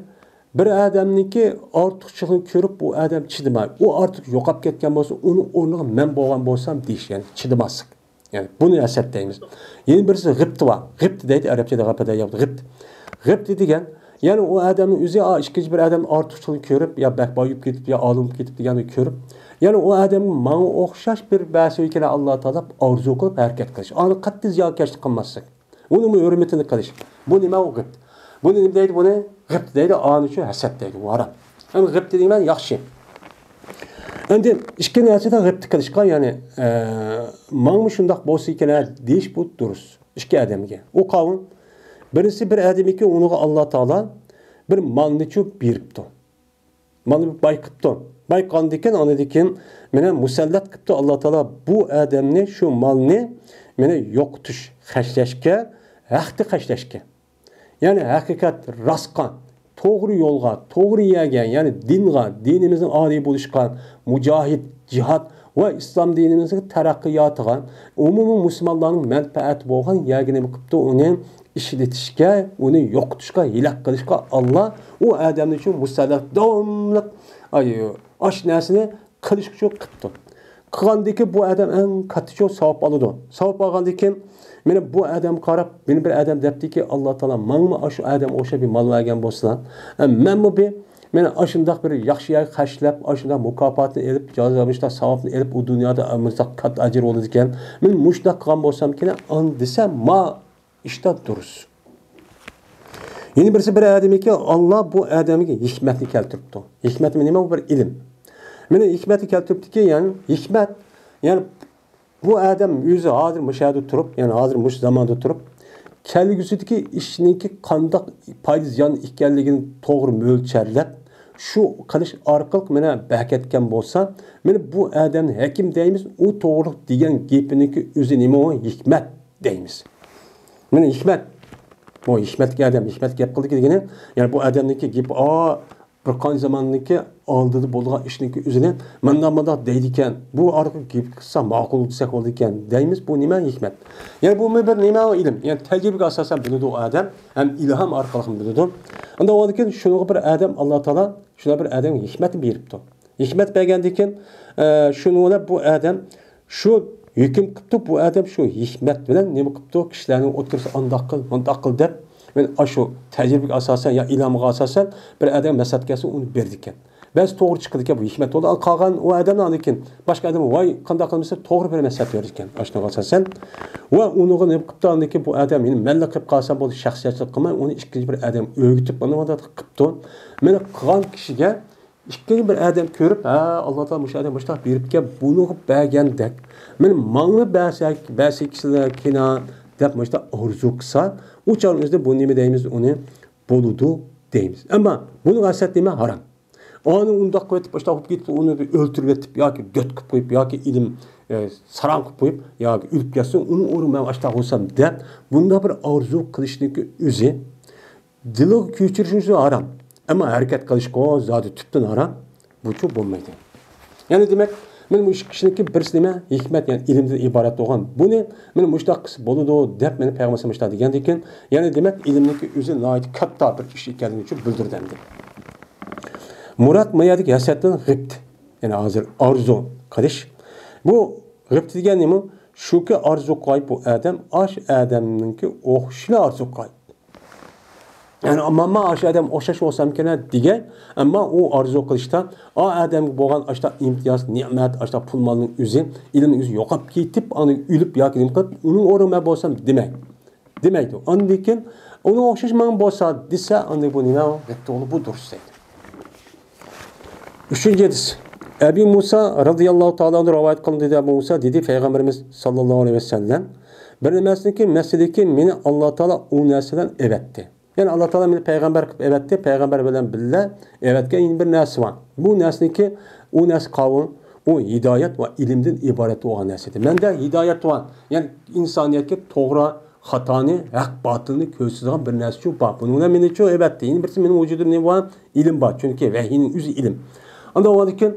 بىر ئادەمنىڭكى ئارتۇقچىلىقىنى كۆرۈپ، بۇ ئادەم چىدىماي، ئۇ ئارتۇق يوقاپ كەتكەن بولسا، ئۇنىڭ ئورنىغا مەن بولغان بولسام دېيىش، يەنى چىدىماسلىق. يەنى بۇنى ھەسەت دەيمىز. يەنە بىرسى غىبت بار. غىبت دەيدۇ ئەرەبچىدە، غەپەدە ياپتى. غىبت. غىبت دېگەن، يەنى ئۇ ئادەمنىڭ ئۆزى، ئا، ئىككىنچى بىر ئادەم ئارتۇقچىلىقنى كۆرۈپ، يا بەك بايىپ كېتىپ، يا ئالىم بولۇپ كېتىپ دېگەننى كۆرۈپ، يەنى ئۇ ئادەمگە ماڭا ئوخشاش بىر بەرسە ئىكەن ئاللا تائالا دەپ ئارزۇ قىلىپ ھەرىكەت قىلىش. ئانا قەتئىي زىيانكەشلىك قىلماسلىق. ئۇنىڭمۇ ھۆرمىتىنى قىلىش. بۇ نېمە ئۇ غىبت؟ بۇنى نېمە دەيدۇ بۇنى؟ غىبت دەيدۇ، ئانى شۇ ھەسەت دەيدۇ، ھارام. ئەمدى غىبت دېگەن ياخشى. ئەمدى ئىككى نەرسىدە غىبت قىلىشقا، يەنى، ئە، ماڭىمۇ شۇنداق بولسا ئىكەن ھە دېيىش بۇ دۇرۇس. ئىككى ئادەمگە. ئۇ قاۋۇل. بىرسى بىر ئادەمكى ئۇنىڭغا ئاللا تائالا بىر مالنىچۇ بېرىپتۇ. مالنى باي قىپتۇ. باي قىلغاندىكىن، ئاندىن كېيىن مانا مۇسەللەت قىپتۇ ئاللا تائالا بۇ ئادەمنى، شۇ مالنى مانا يوقىتىش، خەجلەشكە، ھەقتە خەجلەشكە. يەنى ھەقىقەت، راستقا، توغرا يولغا، توغرا يەرگە، يەنى دىنغا، دىنىمىزنىڭ ئالىي بولۇشقا، مۇجاھىد، جىھاد ۋە ئىسلام دىنىمىزنىڭ تەرەققىياتىغا، ئومۇمىي مۇسۇلمانلارنىڭ مەنپەئەتى بولغان يەرگە نېمە قىپتۇ؟ ئۇنى ئىشلىتىشكە، ئۇنى يوقىتىشقا، ھىلاك قىلىشقا ئاللا ئۇ ئادەمنى شۇ مۇسەللەت داۋاملىق، ئاي، ئاش نەرسىنى قىلىش ئۈچۈن قىپتۇ. قىلغاندىكىن بۇ ئادەم ئەڭ كاتتىچۇ ساۋاب ئالىدۇ. ساۋاب ئالغاندىكىن مانا بۇ ئادەمگە قاراپ، مانا بىر ئادەم دەپتىكى، ئاللا تائالا ماڭىمۇ ئاشۇ ئادەمگە ئوخشاپ بىر مال بەرگەن بولسا، ئە، مەنمۇ بىر مانا ئاشۇنداق بىر ياخشى يەرگە خەجلەپ، ئاشۇنداق مۇكاپاتنى ئېلىپ، جازا مۇشۇنداق ساۋابنى ئېلىپ، ئۇ دۇنيادا مۇشۇنداق كاتتا ئەجىر بولىدىكەن. مەن مۇشۇنداق قىلغان بولسامكىن، ئان دېسە، ما ئىشتا دۇرۇس. يەنە بىرسى بىر ئادەمكى، ئاللا بۇ ئادەمگە ھېكمەتنى كەلتۈرۈپتۇ. ھېكمەت نېمە؟ بۇ بىر ئىلىم. مانا ھېكمەتنى كەلتۈرۈپتىكى، يەنى ھېكمەت، يەنى بۇ ئادەم ئۆزى ھازىر مۇشۇ يەردە تۇرۇپ، يەنى ھازىر مۇشۇ زاماندا تۇرۇپ، كەلگۈسىدىكى ئىشنىڭكى قانداق پايدا زىيان ئىكەنلىكىنى توغرا مۆلچەرلەپ، شۇ قىلىش ئارقىلىق مانا بەرىكەتكەن بولسا، مانا بۇ ئادەمنى ھەكىم دەيمىز، ئۇ توغرىلىق دېگەن گېپىنىڭكى ئۆزى نېمە ئۇ؟ ھېكمەت دەيمىز. مانا ھېكمەت. بۇ ھېكمەتلىك ئادەم، ھېكمەت گەپ قىلدى دېگىنى، يەنى بۇ ئادەمنىڭكى گېپى، ئا، بىر قانچە زاماندىكى ئالدىدا بولغان ئىشنىڭكى ئۆزىنى مانداق مانداق دەيدىكەن، بۇ ئارقىلىق گەپ قىلسا ماقۇل دېسەك بولىدىكەن دەيمىز، بۇ نېمە؟ ھېكمەت. يەنى بۇمۇ بىر نېمە؟ ئىلىم. يەنى تەجرىبىگە ئاساسەن بىلىدۇ ئۇ ئادەم، ھەم ئىلھام ئارقىلىق بىلىدۇ. ئۇنداق بولغاندىكىن شۇنىڭغا بىر ئادەم، ئاللا تائالا شۇنداق بىر ئادەمگە ھېكمەتنى بېرىپتۇ. ھېكمەت بەرگەندىكىن، ئە، شۇنى ئويلاپ بۇ ئادەم شۇ ھۆكۈم قىپتۇ، بۇ ئادەم شۇ ھېكمەت بىلەن نېمە قىپتۇ، كىشىلەرنىڭ ئوتتۇرىسىدا ئانداق قىل، مۇنداق قىل دەپ، مەن ئاشۇ تەجرىبىگە ئاساسەن يا ئىلھامغا ئاساسەن بىر ئادەم مەسلىھەت كەلسە ئۇنى بېرىدىكەن. بەزى توغرا چىقىدىكەن، بۇ ھېكمەت بولىدۇ. قالغان ئۇ ئادەمنىڭ ئاندىن كېيىن باشقا ئادەم ۋاي قانداق قىلمىسا توغرا بىر مەسلىھەت بېرىدىكەن ئاشۇنىڭغا ئاساسەن. ۋە ئۇنىڭغا نېمە قىپتۇ ئاندىن كېيىن بۇ ئادەم، يەنى مەنلا قىلىپ قالسام بولدى، شەخسىيەتچىلىك قىلماي، ئۇنى ئىككىنچى بىر ئادەم ئۆگىتىپ، مانا مۇنداق قىپتۇ. مانا قىلغان كىشىگە ئىككىنچى بىر ئادەم كۆرۈپ، ھە، ئاللا تائالا مۇشۇ ئادەم مۇشۇنداق بېرىپكەن، بۇنىڭغا بەرگەندەك، مانا ماڭا بەرسە، بەرسە كىشىلەر كىنا دەپ مۇشۇنداق ئارزۇ قىلسا، ئۇ چاغنىڭ ئۆزىدە بۇ نېمە دەيمىز ئۇنى؟ بولىدۇ دەيمىز. ئەمما بۇنىڭ ھەسەت نېمە؟ ھارام. ئانى ئۇنداق قىلىۋېتىپ، ئاشتا قىلىپ كېتىپ، ئۇنى ئۆلتۈرۈۋېتىپ ياكى گۆت قىلىپ قويۇپ ياكى ئىلىم، ئە، ساراڭ قىلىپ قويۇپ ياكى ئۆلۈپ كەتسۇن، ئۇنىڭ ئورنىغا مەن ئاشتا قىلسام دەپ، بۇنداق بىر ئارزۇ قىلىشنىڭكى ئۆزى دىلغا كۆچۈرۈشىمىز ھارام. ئەمما ھەرىكەت قىلىشقا زادى تۈپتىن ھارام. بۇچۇ بولمايدۇ. يەنى دېمەك، مەن مۇشۇ ئىككى كىشىنىڭكى بىرسى نېمە؟ ھېكمەت، يەنى ئىلىمدىن ئىبارەت بولغان. بۇنى مەن مۇشۇنداق قىلسا بولىدۇ دەپ مېنى پەيغەمبەر ئاشۇنداق دېگەندىكىن، يەنى دېمەك، ئىلىمنىڭكى ئۆزى ناھايىتى كاتتا بىر ئىش ئىكەنلىكى ئۈچۈن بىلدۈردى ئەمدى. مۇراد ما يەردىكى ھەسەتتىن غىبت. يەنى ھازىر ئارزۇ قىلىش. بۇ غىبت دېگەن نېمە؟ شۇكى ئارزۇ قىلغاي بۇ ئادەم، ئاش ئادەمنىڭكى ئوخشىشىنى ئارزۇ قىلغاي. يەنى، مانا ئاشۇ ئادەم ئوخشاش بولسامكەن دېگەن، ئەمما ئۇ ئارزۇ قىلىشتا، ئا ئادەمگە بولغان ئاشتا ئىمتىياز، نېمەت، ئاشتا پۇل مالنىڭ ئۆزى، ئىلىمنىڭ ئۆزى يوقاپ كېتىپ، ئانا ئۆلۈپ ياكى نېمە قىلىپ، ئۇنىڭ ئورنىغا مەن بولسام دېمەي. دېمەيدۇ. ئاندىن كېيىن، ئۇنىڭ ئوخشاش ماڭا بولسا دېسە، ئاندىن بۇ نېمە؟ رەت بولۇپ، بۇ دۇرۇس دەيدۇ. ئۈچىنچى ھەدىس. ئەبى مۇسا رەزىياللاھۇ تائالا ئەنھۇ رىۋايەت قىلىندى، دەيدۇ، ئەبۇ مۇسا دېدى، پەيغەمبىرىمىز ساللاللاھۇ ئەلەيھى ۋەسەللەم بىر نېمىسىنىكى مەسىلىكى مېنى ئاللا تائالا ئۇ نەرسە بىلەن ئەۋەتتى. يەنى ئاللا تائالا مېنى پەيغەمبەر قىلىپ ئەۋەتتى، پەيغەمبەر بىلەن بىللە ئەۋەتكەن يەنە بىر نەرسە بار. بۇ نەرسىنىكى، ئۇ نەرسە قاۋۇ، ئۇ ھىدايەت ۋە ئىلىمدىن ئىبارەت بولغان نەرسە ئىدى. مەندە ھىدايەت بار، يەنى ئىنسانىيەتكە توغرا، خاتانى، ھەق باتىلنى كۆرسىتىدىغان بىر نەرسىچۇ بار. بۇنىڭ بىلەن مېنىچۇ ئەۋەتتى. يەنە بىرسى مېنىڭ ۋۇجۇدۇمدا نېمە بار؟ ئىلىم بار. چۈنكى ۋەھىينىڭ ئۆزى ئىلىم. ئانداق بولغاندىكىن،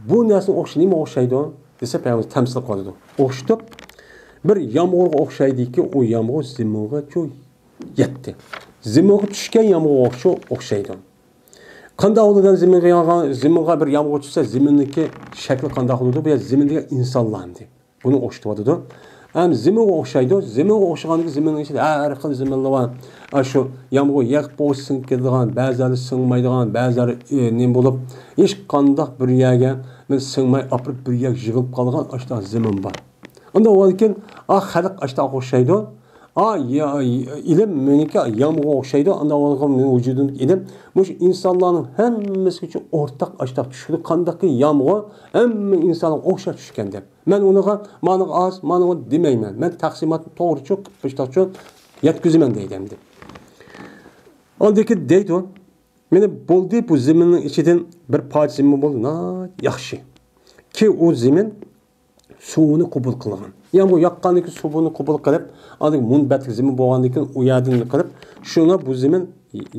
بۇ نەرسىنىڭ ئوخشىشى نېمە ئوخشايدۇ دېسە، پەيغەمبەر تەمسىل قىلىدۇ. ئوخشىتىپ، بىر يامغۇرغا ئوخشايدىكى، ئۇ يامغۇر زېمىنغا چۇ يەتتى. زېمىنغا چۈشكەن يامغۇرغا ئوخشاش-، ئوخشايدۇ. قانداق بولىدۇ؟ زېمىنغا ياغغان، زېمىنغا بىر يامغۇر چۈشسە، زېمىننىڭكى شەكلى قانداق بولىدۇ؟ بۇ يەر زېمىن دېگەن ئىنسانلار ئەمدى. بۇنى ئوخشىتىۋاتىدۇ. ھەم زېمىنغا ئوخشايدۇ. زېمىنغا ئوخشىغاندىكىن زېمىننىڭ ئىچىدە ھەر خىل زېمىنلار بار. ئاشۇ يامغۇر يېغىپ بولسا سىڭىپ كېتىدىغان، بەزىلەر سىڭمايدىغان، بەزىلەر، ئى، نېمە بولۇپ، ھېچقانداق بىر يەرگە سىڭماي ئاپىرىپ بىر يەرگە يىغىلىپ قالغان ئاشۇنداق زېمىن بار. ئانداق بولغاندىكىن، ئا، خەلق ئاشۇنداق ئوخشايدۇ. ئا، يا-، ئىلىم مېنىڭكى يامغۇرغا ئوخشايدۇ. ئانداق بولغان مېنىڭ ۋۇجۇدۇمدىكى ئىلىم مۇشۇ ئىنسانلارنىڭ ھەممىسىگىچە ئورتاق ئاشۇنداق چۈشىدۇ. قانداقكى يامغۇر ھەممە ئىنسانلارغا ئوخشاش چۈشكەن دەپ. مەن ئۇنىڭغا، مانىڭغا ئاز، مانىڭغا دېمەيمەن. مەن تەقسىماتنى توغرىچۇ، مۇشۇنداقچۇ يەتكۈزىمەن دەيدۇ ئەمدى. ئاندىن كېيىن دەيدۇ، مانا بولدى، بۇ زېمىننىڭ ئىچىدىن بىر پارچە زېمىن بولدى، ناھايىتى ياخشى. كى ئۇ زېمىن سۇنى قوبۇل قىلغان. يامغۇر ياغقاندىن كېيىن سۇنى قوبۇل قىلىپ، ئاندىن مۇنبەتلىك زېمىن بولغاندىن كېيىن ئۇ يەردىن قىلىپ، شۇڭا بۇ زېمىن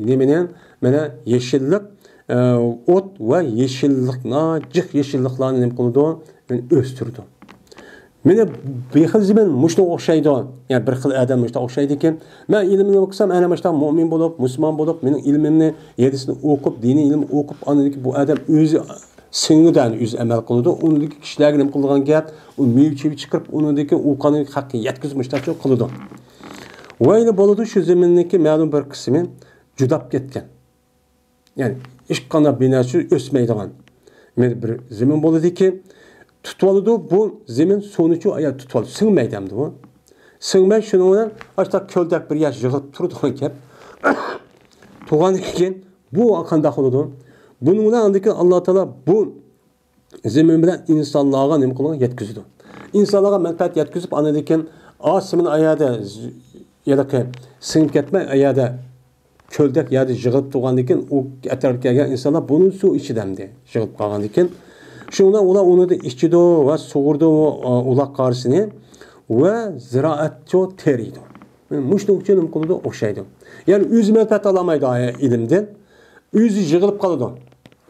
نېمىنى، مانا يېشىللىق، ئە، ئوت ۋە يېشىللىق، ناجىق يېشىللىقلارنى نېمە قىلىدۇ؟ يەنى ئۆستۈرىدۇ. مانا بىر خىل زېمىن مۇشۇنىڭغا ئوخشايدۇ. يەنى بىر خىل ئادەم مۇشۇنداق ئوخشايدىكەن. مەن ئىلىمنى ئوقۇسام، ئەنە مۇشۇنداق مۆمىن بولۇپ، مۇسۇلمان بولۇپ، مېنىڭ ئىلمىمنى، ھەدىسنى ئوقۇپ، دىنىي ئىلىم ئوقۇپ، ئاندىن كېيىن بۇ ئادەم ئۆزى سىڭىدۇ، ئەنە ئۆزى ئەمەل قىلىدۇ. ئۇنىڭدىكى كىشىلەرگە نېمە قىلىدىغان گەپ؟ ئۇ مېۋە-چېۋە چىقىرىپ، ئۇنىڭدىكى ئۇ قانۇن خەققە يەتكۈزۈپ مۇشۇنداقچە قىلىدۇ. ۋەيلى بولىدۇ، شۇ زېمىننىڭكى مەلۇم بىر قىسمى جۇداپ كەتكەن. يەنى ھېچقانداق بىر نەرسە ئۆسمەيدىغان بىر زېمىن بولىدىكى، تۇتۇۋالىدۇ. بۇ زېمىن سۇنىچۇ ئايا تۇتۇۋالىدۇ، سىڭمەيدۇ ئەمدى بۇ. سىڭمەي شۇنىڭ بىلەن ئاشتا كۆلدەك بىر يەر يىغىلىپ تۇرىدىغان گەپ. تۇرغاندىن كېيىن بۇ قانداق بولىدۇ؟ بۇنىڭ بىلەن ئاندىن كېيىن ئاللا تائالا بۇ زېمىن بىلەن ئىنسانلارغا نېمە قىلغان؟ يەتكۈزىدۇ. ئىنسانلارغا مەنپەئەت يەتكۈزۈپ، ئاندىن كېيىن، ئا، سىمىن ئايادا ز-، يەنە سىڭىپ كەتمەي، ئايادا كۆلدەك يەردە يىغىلىپ تۇرغاندىن كېيىن، ئۇ ئەتراپقا كەلگەن ئىنسانلار بۇنىڭ سۇ ئىچىدە ئەمدى يىغىلىپ قالغاندىن كېيىن، شۇنىڭ بىلەن ئۇلار ئۇنى ئىچىدۇ ۋە سۇغۇرىدۇ، ئۇ، ئۇلاق قارىسىنى ۋە زىرائەتچۇ تېرىيدۇ. مۇشۇنىڭ ئۈچۈن نېمە قىلىدۇ؟ ئوخشايدۇ. يەنى ئۆزى مەنپەئەت ئالالمايدۇ ئىلىمدىن. ئۆزى يىغىلىپ قالىدۇ.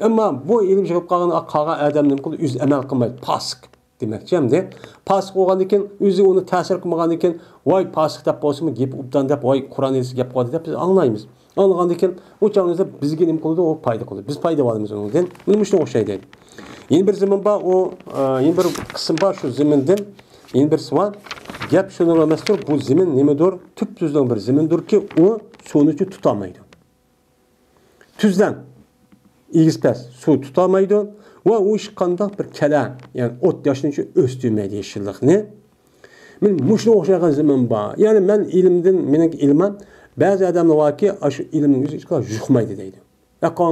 ئەمما بۇ ئىلىم يىغىلىپ قالغان، قالغان ئادەم نېمە قىلىدۇ؟ ئۆزى ئەمەل قىلمايدۇ، پاسىق دېمەكچى ئەمدى. پاسىق بولغاندىن كېيىن، ئۆزى ئۇنى تەسىر قىلمىغاندىن كېيىن، ۋاي پاسىق دەپ بولسىمۇ، گېپى ئوبدان دەپ، ۋاي قۇرئان ھەدىس گەپ قىلىۋاتىدۇ دەپ بىز ئاڭلايمىز. ئاڭلىغاندىن كېيىن ئۇ چاغىمىزدا بىزگە نېمە قىلىدۇ؟ ئۇ پايدا قىلىدۇ. بىز پايدا ئالىمىز ئۇنىڭدىن. مانا مۇشۇنىڭغا ئوخشايدۇ. يەنە بىر زېمىن بار، ئۇ، ئە، يەنە بىر قىسىم بار شۇ زېمىندىن. يەنە بىرسى بار. گەپ شۇنىڭغا ئەمەستۇر، بۇ زېمىن نېمىدۇر؟ تۈپتۈزنىڭ بىر زېمىندۇركى، ئۇ سۇنىچۇ تۇتالمايدۇ. تۈزلەڭ، ئېگىز پەس، سۇ تۇتالمايدۇ ۋە ئۇ ھېچقانداق بىر كەلە، يەنى ئوت ياشنىچۇ ئۆستۈرمەيدۇ يېشىللىقنى. مانا مۇشۇنىڭغا ئوخشايدىغان زېمىن بار. يەنى مەن ئىلىمدىن، مېنىڭ ئىلمىم، بەزى ئادەملەر باركى، ئاشۇ ئىلىمنىڭ ئۆزى ھېچقانداق يۇقمايدۇ دەيدۇ. ياقا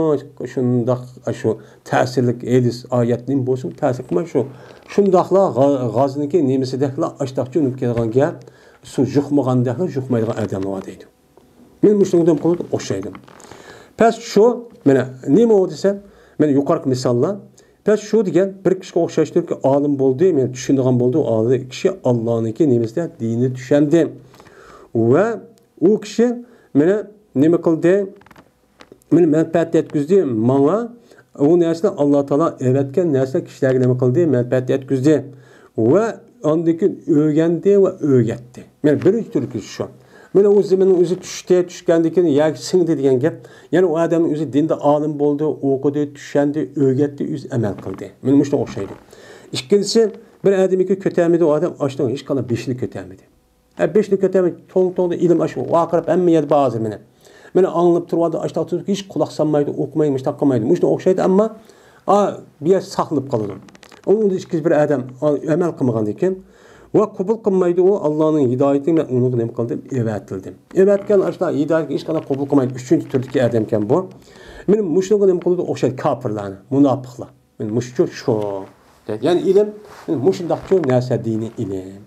شۇنداق، ئاشۇ تەسىرلىك ھەدىس، ئايەت نېمە بولسۇن، تەسىر قىلماي شۇ. شۇنداقلا غا-، غازنىڭكى نېمىسىدەكلا ئاشتاق چۆنۈپ كېتىدىغان گەپ، سۇ يۇقمىغاندەكلا يۇقمايدىغان ئادەملەر بار دەيدۇ. مانا مۇشۇنىڭغا قىلىدۇ، ئوخشايدۇ. پەس شۇ، مانا نېمە ئۇ دېسە، مانا يۇقىرىقى مىساللار. پەس شۇ دېگەن بىر كىشىگە ئوخشاشتۇركى، ئالىم بولدى، مانا چۈشىنىدىغان بولدى، ئۇ ئالىم كىشى ئاللانىڭكى نېمىسىدە، دىنىدا چۈشەندى. ۋە ئۇ كىشى مانا نېمە قىلدى؟ مانا مەنپەئەت يەتكۈزدى ماڭا. ئۇ نەرسىنى ئاللا تائالا ئەۋەتكەن نەرسىنى كىشىلەرگە نېمە قىلدى؟ مەنپەئەت يەتكۈزدى. ۋە ئاندىن كېيىن ئۆگەندى ۋە ئۆگەتتى. مانا بىرىنچى تۈركۈمى شۇ. مانا ئۇ زېمىننىڭ ئۆزى چۈشتى، چۈشكەندىن كېيىن يەرگە سىڭدى دېگەن گەپ. يەنى ئۇ ئادەمنىڭ ئۆزى دىندا ئالىم بولدى، ئوقۇدى، چۈشەندى، ئۆگەتتى، ئۆزى ئەمەل قىلدى. مانا مۇشۇنىڭغا ئوخشايدۇ. ئىككىنچىسى، بىر ئادەم ئىككى كۆتەرمىدى، ئۇ ئادەم ئاشۇنىڭ ھېچقانداق بېشىنى كۆتەرمىدى. ھە، بېشىنى كۆتەرمەي، توڭ-توڭدا ئىلىم ئاشۇ ۋارقىراپ ھەممە يەردە بار ھازىر مانا. مانا ئاڭلاپ تۇرۇۋالىدۇ، ئاشتاق تۇرۇپ ھېچ قۇلاق سالمايدۇ، ئوقۇمايدۇ، مۇشتاق قىلمايدۇ. مۇشۇنىڭغا ئوخشايدۇ، ئەمما، ئا، بۇ يەر ساقلىنىپ قالىدۇ. ئۇنىڭ ئىككىنچى بىر ئادەم ئەمەل قىلمىغاندىن كېيىن ۋە قوبۇل قىلمايدۇ، ئۇ ئاللانىڭ ھىدايىتىنى مەن ئۇنىڭغا نېمە قىلدىم؟ ئەۋەتىلدىم. ئەۋەتكەن ئاشۇنداق ھىدايەتنى ھېچقانداق قوبۇل قىلمايدۇ. ئۈچىنچى تۈردىكى ئادەمكەن بۇ. مانا مۇشۇنىڭغا نېمە قىلىدۇ؟ ئوخشايدۇ كاپىرلارنى، مۇناپىقلار. مانا مۇشۇچۇ شۇ. دەيدۇ. يەنى ئىلىم، مانا مۇشۇنداقچۇ نەرسە دىنىي ئىلىم.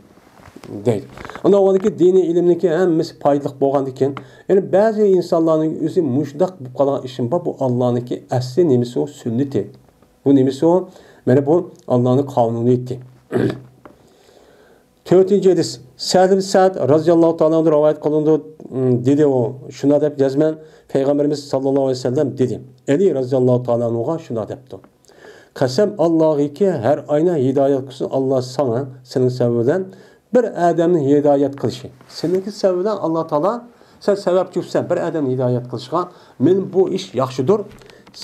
دەيدۇ. ئاندىن ئۇنىڭكى دىنىي ئىلىمنىڭكى ھەممىسى پايدىلىق بولغاندىكىن، يەنى بەزى ئىنسانلارنىڭ ئۆزى مۇشۇنداق بولۇپ قالغان ئىشىم بار، بۇ ئاللانىڭكى ئەسلى نېمىسى ئۇ سۈننىتى. بۇ نېمىسى ئۇ؟ مانا بۇ ئاللانىڭ قانۇنىيىتى. تۆتىنچى ھەدىس. سەھل ئىبن سەئد رازىياللاھۇ تائالا ئەنھۇ رىۋايەت قىلىنىدۇ، دېدى ئۇ، شۇنداق دەپ جەزمەن پەيغەمبىرىمىز ساللاللاھۇ ئەلەيھى ۋەسەللەم دېدى. ئەلى رازىياللاھۇ تائالا ئەنھۇغا شۇنداق دەپتۇ. قەسەم ئاللاغىكى، ھەر ئاينى ھىدايەت قىلسۇن ئاللا ساڭا، سېنىڭ سەۋەبىڭ بىلەن بىر ئادەمنى ھىدايەت قىلىشى. سېنىڭكى سەۋەبىڭ بىلەن ئاللا تائالا، سەن سەۋەبچى بولساڭ بىر ئادەمنى ھىدايەت قىلىشقا، مانا بۇ ئىش ياخشىدۇر.